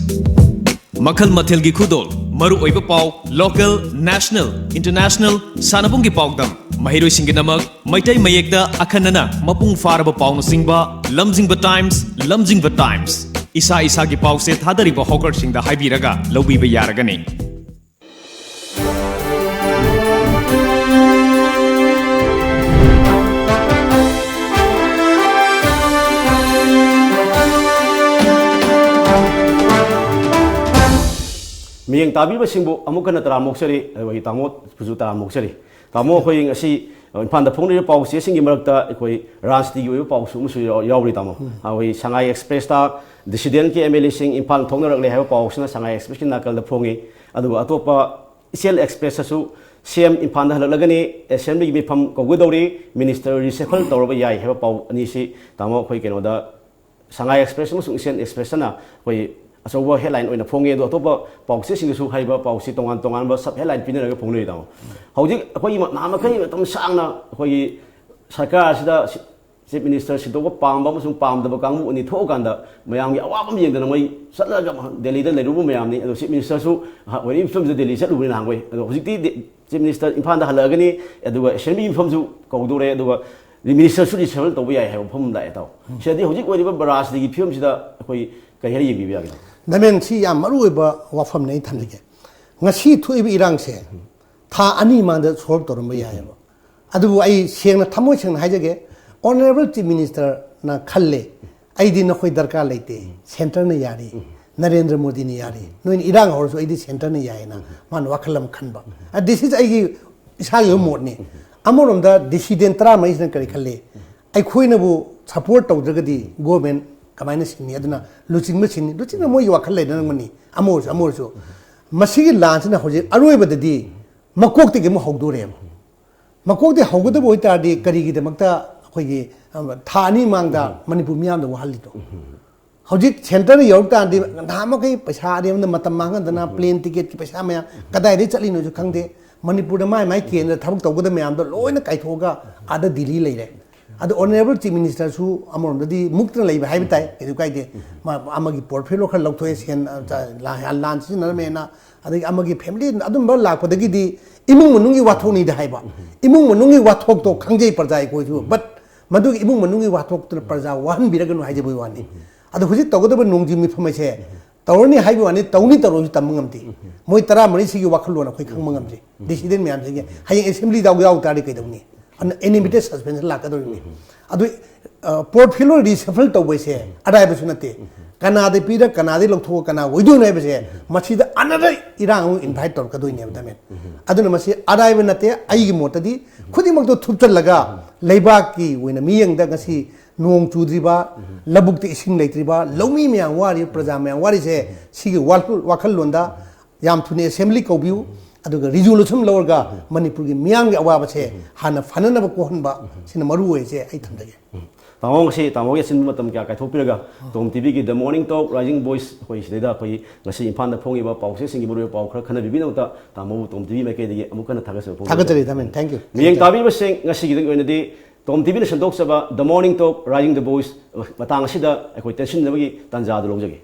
ꯃꯈꯜ ꯃꯊꯦꯜꯒꯤ ꯈꯨꯗꯣꯜ, ꯃꯔꯨꯑꯣꯏꯕ ꯄꯥꯎ, local, national, international, ꯁꯥꯟꯅꯕꯨꯡꯒꯤ ꯄꯥꯎꯗꯝ, ꯃꯍꯩꯔꯣꯏꯁꯤꯡꯒꯤꯗꯃꯛ ꯃꯩꯇꯩ ꯃꯌꯦꯛꯇ ꯑꯈꯟꯅꯅ ꯃꯄꯨꯡ ꯐꯥꯔꯕ ꯄꯥꯎꯅꯆꯤꯡꯕ, ꯂꯝꯖꯤꯡꯕ Times, ꯂꯝꯖꯤꯡꯕ Times꯫ ꯏꯁꯥ ꯏꯁꯥꯒꯤ ꯄꯥꯎꯁꯦ ꯊꯥꯗꯔꯤꯕ ꯍꯣꯀꯔꯁꯤꯡꯗ ꯍꯥꯏꯕꯤꯔꯒ ꯂꯧꯕꯤꯕ ꯌꯥꯔꯒꯅꯤ꯫ ꯃꯤꯠꯌꯦꯡ ꯇꯥꯕꯤꯕꯁꯤꯡꯕꯨ ꯑꯃꯨꯛ ꯍꯟꯅ ꯇꯔꯥꯝꯅ ꯑꯣꯛꯆꯔꯤ꯫ ꯑꯩꯈꯣꯏꯒꯤ ꯇꯥꯃꯣ ꯐꯨꯖꯨ ꯇꯔꯥꯝꯅ ꯑꯣꯛꯆꯔꯤ꯫ ꯇꯥꯃꯣ, ꯑꯩꯈꯣꯏ ꯉꯁꯤ ꯏꯝꯐꯥꯜꯗ ꯐꯣꯡꯂꯤꯕ ꯄꯥꯎ ꯆꯦꯁꯤꯡꯒꯤ ꯃꯔꯛꯇ ꯑꯩꯈꯣꯏ ꯔꯥꯖꯅꯤꯇꯤꯒꯤ ꯑꯣꯏꯕ ꯄꯥꯎꯁꯨ ꯑꯃꯁꯨ ꯌꯥꯎ-, ꯌꯥꯎꯔꯤ, ꯇꯥꯃꯣ꯫ ꯑꯩꯈꯣꯏ ꯁꯉꯥꯏ ꯑꯦꯛꯁꯄ꯭ꯔꯦꯁꯇ ꯗꯤꯁꯤꯗꯦꯟꯀꯤ ꯑꯦꯝ ꯑꯦꯜ ꯑꯦꯁꯤꯡ ꯏꯝꯐꯥꯜ ꯊꯣꯛꯅꯔꯛꯂꯦ ꯍꯥꯏꯕ ꯄꯥꯎꯁꯤꯅ ꯁꯉꯥꯏ ꯑꯦꯛꯁꯄ꯭ꯔꯦꯁꯀꯤ ꯅꯥꯀꯜꯗ ꯐꯣꯡꯉꯤ꯫ ꯑꯗꯨꯒ ꯑꯇꯣꯞꯄ ꯏꯆꯦꯜ ꯑꯦꯛꯁꯄ꯭ꯔꯦꯁꯇꯁꯨ ꯁꯤ ꯑꯦꯝ ꯏꯝꯐꯥꯜꯗ ꯍꯜꯂꯛꯂꯒꯅꯤ, ꯑꯦꯁꯦꯝꯕ꯭ꯂꯤꯒꯤ ꯃꯤꯐꯝ ꯀꯧꯒꯗꯧꯔꯤ, ꯃꯤꯅꯤꯁꯇꯔ ꯔꯤꯁꯦꯐꯜ ꯇꯧꯔꯕ ꯌꯥꯏ ꯍꯥꯏꯕ ꯄꯥꯎ ꯑꯅꯤꯁꯤ, ꯇꯥꯃꯣ, ꯑꯩꯈꯣꯏ ꯀꯩꯅꯣꯗ ꯁꯉꯥꯏ ꯑꯦꯛꯁꯄ꯭ꯔꯦꯁ ꯑꯃꯁꯨꯡ ꯏꯆꯦꯜ ꯑꯦꯛꯁꯄ꯭ꯔꯦꯁꯇꯅ ꯑꯩꯈꯣꯏ ꯑꯆꯧꯕ ꯍꯦꯗꯂꯥꯏꯟ ꯑꯣꯏꯅ ꯐꯣꯡꯉꯤ꯫ ꯑꯗꯣ ꯑꯇꯣꯞꯄ ꯄꯥꯎ ꯆꯦꯁꯤꯡꯗꯁꯨ ꯍꯥꯏꯔꯤꯕ ꯄꯥꯎꯁꯤ ꯇꯣꯉꯥꯟ ꯇꯣꯉꯥꯟꯕ ꯁꯕ ꯍꯦꯗꯂꯥꯏꯟ ꯄꯤꯅꯔꯒ ꯐꯣꯡꯅꯔꯤ, ꯇꯥꯃꯣ꯫ ꯍꯧꯖꯤꯛ ꯑꯩꯈꯣꯏꯒꯤ ꯃ-, ꯅꯍꯥꯟ ꯃꯈꯩ ꯃꯇꯝ ꯁꯥꯡꯅ ꯑꯩꯈꯣꯏꯒꯤ ꯁꯔꯀꯥꯔ ꯑꯁꯤꯗ ꯁꯤ-, ꯆꯤꯐ ꯃꯤꯅꯤꯁꯇꯔ ꯁꯤꯟꯗꯣꯛꯄ ꯄꯥꯝꯕ ꯑꯃꯁꯨꯡ ꯄꯥꯝꯗꯕ ꯀꯥꯡꯕꯨ ꯑꯅꯤ ꯊꯣꯛꯑꯀꯥꯟꯗ ꯃꯌꯥꯝꯒꯤ ꯑꯋꯥꯕ ꯑꯃ ꯌꯦꯡꯗꯅ ꯃꯣꯏ ꯆꯠꯂꯒ ꯃ-, ꯗꯦꯜꯂꯤꯗ ꯂꯩꯔꯨꯕ ꯃꯌꯥꯝꯅꯤ꯫ ꯑꯗꯣ ꯆꯤꯐ ꯃꯤꯅꯤꯁꯇꯔꯁꯨ ꯍ-, ꯑꯣꯏꯔꯤꯕ ꯐꯤꯕꯝꯁꯤꯗ ꯗꯦꯜꯂꯤ ꯆꯠꯂꯨꯕꯅꯤ ꯅꯍꯥꯟꯈꯣꯏ꯫ ꯑꯗꯣ ꯍꯧꯖꯤꯛꯇꯤ ꯗꯦ-, ꯆꯤꯐ ꯃꯤꯅꯤꯁꯇꯔ ꯏꯝꯐꯥꯜꯗ ꯍꯜꯂꯛꯑꯒꯅꯤ, ꯑꯗꯨꯒ ꯑꯦꯁꯦꯝꯕ꯭ꯂꯤ ꯃꯤꯐꯝꯁꯨ ꯀꯧꯗꯣꯔꯦ, ꯑꯗꯨꯒ ꯃꯤꯅꯤꯁꯇꯔꯁꯨ ꯔꯤꯁꯦꯐꯜ ꯇꯧꯕ ꯌꯥꯏ ꯍꯥꯏꯕ ꯋꯥꯐꯝ ꯑꯃ ꯂꯥꯛꯑꯦ, ꯇꯥꯎ꯫ ꯁꯤꯗꯗꯤ ꯍꯧꯖꯤꯛ ꯑꯣꯏꯔꯤꯕ ꯔꯥꯖꯅꯤꯇꯤꯒꯤ ꯐꯤꯕꯝꯁꯤꯗ ꯑꯩꯈꯣꯏ ꯀꯔꯤ ꯍꯥꯏꯅ ꯌꯦꯡꯕꯤꯕ ꯌꯥꯒꯦ? ꯅꯃꯦꯟ, ꯁꯤ ꯌꯥꯝ ꯃꯔꯨ ꯑꯣꯏꯕ ꯋꯥꯐꯝꯅꯦ ꯑꯩ ꯊꯝꯖꯒꯦ꯫ ꯉꯁꯤ ꯊꯣꯛꯏꯕ ꯏꯔꯥꯡꯁꯦ ꯊꯥ ꯑꯅꯤ ꯃꯥꯡꯗ ꯁꯣꯜꯕ ꯇꯧꯔꯝꯕ ꯌꯥꯏꯑꯕ꯫ ꯑꯗꯨꯕꯨ ꯑꯩ ꯁꯦꯡꯅ, ꯊꯃꯣꯏ ꯁꯦꯡꯅ ꯍꯥꯏꯖꯒꯦ, ꯑꯣꯅꯔꯦꯕꯜ ꯆꯤꯐ ꯃꯤꯅꯤꯁꯇꯔꯅ ꯈꯜꯂꯦ, "ꯑꯩꯗꯤ ꯅꯈꯣꯏ ꯗꯔꯀꯥꯔ ꯂꯩꯇꯦ, ꯁꯦꯟꯇꯔꯅ ꯌꯥꯔꯤ, ꯅꯔꯦꯟꯗ꯭ꯔ ꯃꯣꯗꯤꯅ ꯌꯥꯔꯤ, ꯅꯣꯏꯅ ꯏꯔꯥꯡ ꯍꯧꯔꯁꯨ ꯑꯩꯗꯤ ꯁꯦꯟꯇꯔꯅ ꯌꯥꯏꯅ" ꯃꯥꯅ ꯋꯥꯈꯜ ꯑꯃ ꯈꯟꯕ꯫ ꯑ, this is ꯑꯩꯒꯤ ꯏꯁꯥꯒꯤ ꯑꯣꯏꯕ ꯃꯣꯠꯅꯤ꯫ ꯑꯃꯔꯣꯝꯗ ꯗꯤꯁꯤꯗꯦꯟ ꯇꯔꯥꯃꯔꯤꯁꯤꯅ ꯀꯔꯤ ꯈꯜꯂꯤ? ꯑꯩꯈꯣꯏꯅꯕꯨ ꯁꯄꯣꯔꯠ ꯇꯧꯗ꯭ꯔꯒꯗꯤ ꯒꯣꯔꯃꯦꯟ ꯀꯃꯥꯏꯅ ꯁꯤꯟꯅꯤ? ꯑꯗꯨꯅ ꯂꯨꯆꯤꯡꯕꯁꯤꯡꯅꯤ, ꯂꯨꯆꯤꯡꯕ ꯃꯣꯏꯒꯤ ꯋꯥꯈꯜ ꯂꯩꯅꯔꯝꯒꯅꯤ꯫ ꯑꯃ ꯑꯣꯏꯔꯁꯨ, ꯑꯃ ꯑꯣꯏꯔꯁꯨ, ꯃꯁꯤꯒꯤ ꯂꯥꯟꯁꯤꯅ ꯍꯧꯖꯤꯛ ꯑꯔꯣꯏꯕꯗꯗꯤ ꯃꯀꯣꯛꯇꯒꯤ ꯑꯃꯨꯛ ꯍꯧꯗꯣꯔꯦꯕ꯫ ꯃꯀꯣꯛꯇꯒꯤ ꯍꯧꯒꯗꯕ ꯑꯣꯏꯇꯥꯔꯗꯤ ꯀꯔꯤꯒꯤꯗꯃꯛꯇ ꯑꯩꯈꯣꯏꯒꯤ, ꯑ, ꯊꯥ ꯑꯅꯤ ꯃꯥꯡꯗ ꯃꯅꯤꯄꯨꯔ ꯃꯤꯌꯥꯝꯗ ꯋꯥꯍꯜꯂꯤꯗꯣ? ꯍꯧꯖꯤꯛ ꯁꯦꯟꯇꯔꯗ ꯌꯧꯔꯛ ꯇꯥꯔꯗꯤ ꯅꯍꯥꯟ ꯃꯈꯩ ꯄꯩꯁꯥ ꯑꯔꯦꯝꯕꯗ ꯃꯇꯝ ꯃꯥꯡꯍꯟꯗꯅ ꯄ꯭ꯂꯦꯟ ꯇꯤꯀꯦꯠꯀꯤ ꯄꯩꯁꯥ ꯃꯌꯥꯝ ꯀꯗꯥꯏꯗꯒꯤ ꯆꯠꯂꯤꯅꯣꯁꯨ ꯈꯪꯗꯦ꯫ ꯃꯅꯤꯄꯨꯔꯗ ꯃꯥꯏ ꯃꯥꯏ ꯀꯦꯟꯗ꯭ꯔ ꯊꯕꯛ ꯇꯧꯒꯗꯕ ꯃꯌꯥꯝꯗꯣ ꯂꯣꯏꯅ ꯀꯥꯏꯊꯣꯛꯑꯒ ꯑꯥꯗ ꯗꯤꯜꯂꯤ ꯂꯩꯔꯦ꯫ ꯑꯗꯣ ꯑꯣꯅꯔꯦꯕꯜ ꯆꯤꯐ ꯃꯤꯅꯤꯁꯇꯔꯁꯨ ꯑꯃꯔꯣꯝꯗꯗꯤ ꯃꯨꯛꯇꯅ ꯂꯩꯕ ꯍꯥꯏꯕ ꯇꯥꯏ, ꯀꯩꯁꯨ ꯀꯥꯏꯗꯦ꯫ ꯃꯥ ꯑꯃꯒꯤ ꯄꯣꯔꯠꯐꯦꯂꯤꯑꯣ ꯈꯔ ꯂꯧꯊꯣꯛꯑꯦ, ꯁꯦꯟ, ꯑ, ꯆ-, ꯂꯥꯟ, ꯂꯥꯟ ꯁꯤꯖꯤꯟꯅꯔꯝꯃꯦꯅ, ꯑꯗꯒꯤ ꯑꯃꯒꯤ ꯐꯦꯃꯤꯂꯤ ꯑꯗꯨꯝꯕ ꯂꯥꯛꯄꯗꯒꯤꯗꯤ ꯏꯃꯨꯡ ꯃꯅꯨꯡꯒꯤ ꯋꯥꯊꯣꯛꯅꯤꯗ ꯍꯥꯏꯕ꯫ ꯏꯃꯨꯡ ꯃꯅꯨꯡꯒꯤ ꯋꯥꯊꯣꯛꯇꯣ ꯈꯪꯖꯩ ꯄ꯭ꯔꯖꯥ ꯑꯩꯈꯣꯏꯁꯨ, ꯕꯠ ꯃꯗꯨꯒꯤ ꯏꯃꯨꯡ ꯃꯅꯨꯡꯒꯤ ꯋꯥꯊꯣꯛꯇꯨꯅ ꯄ꯭ꯔꯖꯥ ꯋꯥꯍꯟꯕꯤꯔꯒꯅꯨ ꯍꯥꯏꯖꯕꯒꯤ ꯋꯥꯅꯤ꯫ ꯑꯗꯣ ꯍꯧꯖꯤꯛ ꯇꯧꯒꯗꯕ ꯅꯣꯡꯖꯨ ꯃꯤꯐꯝ ꯍꯥꯏꯁꯦ ꯇꯧꯔꯅꯤ ꯍꯥꯏꯕ ꯋꯥꯅꯤ, ꯇꯧꯅꯤ ꯇꯧꯔꯣꯏꯁꯨ ꯇꯝꯕ ꯉꯝꯗꯦ꯫ ꯃꯣꯏ ꯇꯔꯥꯃꯔꯤꯁꯤꯒꯤ ꯋꯥꯈꯜꯂꯣꯟ ꯑꯩꯈꯣꯏ ꯈꯪꯕ ꯉꯝꯗ꯭ꯔꯤ꯫ ꯗꯤꯁꯤꯗꯦꯟ ꯃꯌꯥꯝꯁꯤꯒꯤ ꯍꯌꯦꯡ ꯑꯦꯁꯦꯝꯕ꯭ꯂꯤꯗ ꯌꯥꯎ ꯇꯥꯔꯗꯤ ꯀꯩꯗꯧꯅꯤ? ꯑꯟ-, ꯑꯦꯅꯤꯃꯦꯇꯦꯠ ꯁꯁꯄꯦꯟꯁꯟ ꯂꯥꯛꯀꯗꯧꯔꯤꯕꯅꯤ꯫ ꯑꯗꯨ, ꯑ, ꯄꯣꯔꯠꯐꯣꯂꯤꯑꯣ ꯔꯤꯁꯐꯜ ꯇꯧꯕꯁꯦ ꯑꯔꯥꯏꯕꯁꯨ ꯅꯠꯇꯦ꯫ ꯀꯅꯥꯗ ꯄꯤꯔ, ꯀꯅꯥꯗ ꯂꯧꯊꯣꯛꯑ, ꯀꯅꯥ ꯑꯣꯏꯗꯣꯏꯅꯣ ꯍꯥꯏꯕꯁꯦ ꯃꯁꯤꯗ ꯑꯅꯗꯔ ꯏꯔꯥꯡ ꯑꯃꯨꯛ ꯏꯟꯚꯥꯏꯠ ꯇꯧꯔꯛꯀꯗꯣꯏꯅꯦꯕ ꯇꯃꯦꯟ꯫ ꯑꯗꯨꯅ ꯃꯁꯤ ꯑꯔꯥꯏꯕ ꯅꯠꯇꯦ꯫ ꯑꯩꯒꯤ ꯃꯣꯠꯇꯗꯤ ꯈꯨꯗꯤꯡꯃꯛꯇꯣ ꯊꯨꯞꯆꯜꯂꯒ ꯂꯩꯕꯥꯛꯀꯤ ꯑꯣꯏꯅ ꯃꯤꯠꯌꯦꯡꯗ ꯉꯁꯤ ꯅꯣꯡ ꯆꯨꯗ꯭ꯔꯤꯕ, ꯂꯧꯕꯨꯛꯇ ꯏꯁꯤꯡ ꯂꯩꯇ꯭ꯔꯤꯕ, ꯂꯧꯃꯤ ꯃꯌꯥꯝ ꯋꯥꯔꯤꯕ, ꯄ꯭ꯔꯖꯥ ꯃꯌꯥꯝ ꯋꯥꯔꯤꯁꯦ ꯁꯤꯒꯤ ꯋꯥꯈꯜ-, ꯋꯥꯈꯜꯂꯣꯟꯗ ꯌꯥꯝ ꯊꯨꯅ ꯑꯦꯁꯦꯝꯕ꯭ꯂꯤ ꯀꯧꯕꯤꯌꯨ, ꯑꯗꯨꯒ ꯔꯤꯖꯣꯂꯨꯁꯟ ꯂꯧꯔꯒ ꯃꯅꯤꯄꯨꯔꯒꯤ ꯃꯤꯌꯥꯝꯒꯤ ꯑꯋꯥꯕꯁꯦ ꯍꯥꯟꯅ ꯐꯅꯅꯕ ꯀꯣꯛꯍꯟꯕ ꯁꯤꯅ ꯃꯔꯨ ꯑꯣꯏꯁꯦ ꯑꯩ ꯊꯝꯖꯒꯦ꯫ ꯇꯥꯃꯣ, ꯉꯁꯤ ꯇꯥꯃꯣꯒꯤ ꯑꯆꯤꯟꯕ ꯃꯇꯝ ꯀꯌꯥ ꯀꯥꯏꯊꯣꯛꯄꯤꯔꯒ ꯇꯣꯝ ꯇꯤꯚꯤꯒꯤ The Morning Talk Rising Voice ꯑꯩꯈꯣꯏ ꯁꯤꯗꯩꯗ ꯑꯩꯈꯣꯏ ꯉꯁꯤ ꯏꯝꯐꯥꯜꯗ ꯐꯣꯡꯉꯤꯕ ꯄꯥꯎꯆꯦꯁꯤꯡꯒꯤ ꯃꯔꯨꯑꯣꯏꯕ ꯄꯥꯎ ꯈꯔ ꯈꯟꯅꯕꯤꯕꯒꯤꯗꯃꯛꯇ ꯇꯥꯃꯣꯕꯨ ꯇꯣꯝ ꯇꯤꯚꯤ ꯃꯥꯏꯀꯩꯗꯒꯤ ꯑꯃꯨꯛ ꯍꯟꯅ ꯊꯥꯒꯠꯆꯕ ꯐꯣꯡꯗꯣꯛꯆꯔꯤ꯫ ꯊꯥꯒꯠꯆꯔꯤ ꯇꯃꯦꯟ, thank you꯫ ꯃꯤꯠꯌꯦꯡ ꯇꯥꯕꯤꯕꯁꯤꯡ, ꯉꯁꯤꯒꯤꯗꯤ ꯑꯣꯏꯅꯗꯤ ꯇꯣꯝ ꯇꯤꯚꯤꯅ ꯁꯟꯗꯣꯛꯆꯕ The Morning Talk Rising the Voice ꯃꯇꯥꯡ ꯑꯁꯤꯗ ꯑꯩꯈꯣꯏ ꯇꯦꯟꯁꯤꯟꯅꯕꯒꯤ ꯇꯥꯟꯖꯥ ꯑꯗꯨ ꯂꯧꯖꯒꯦ꯫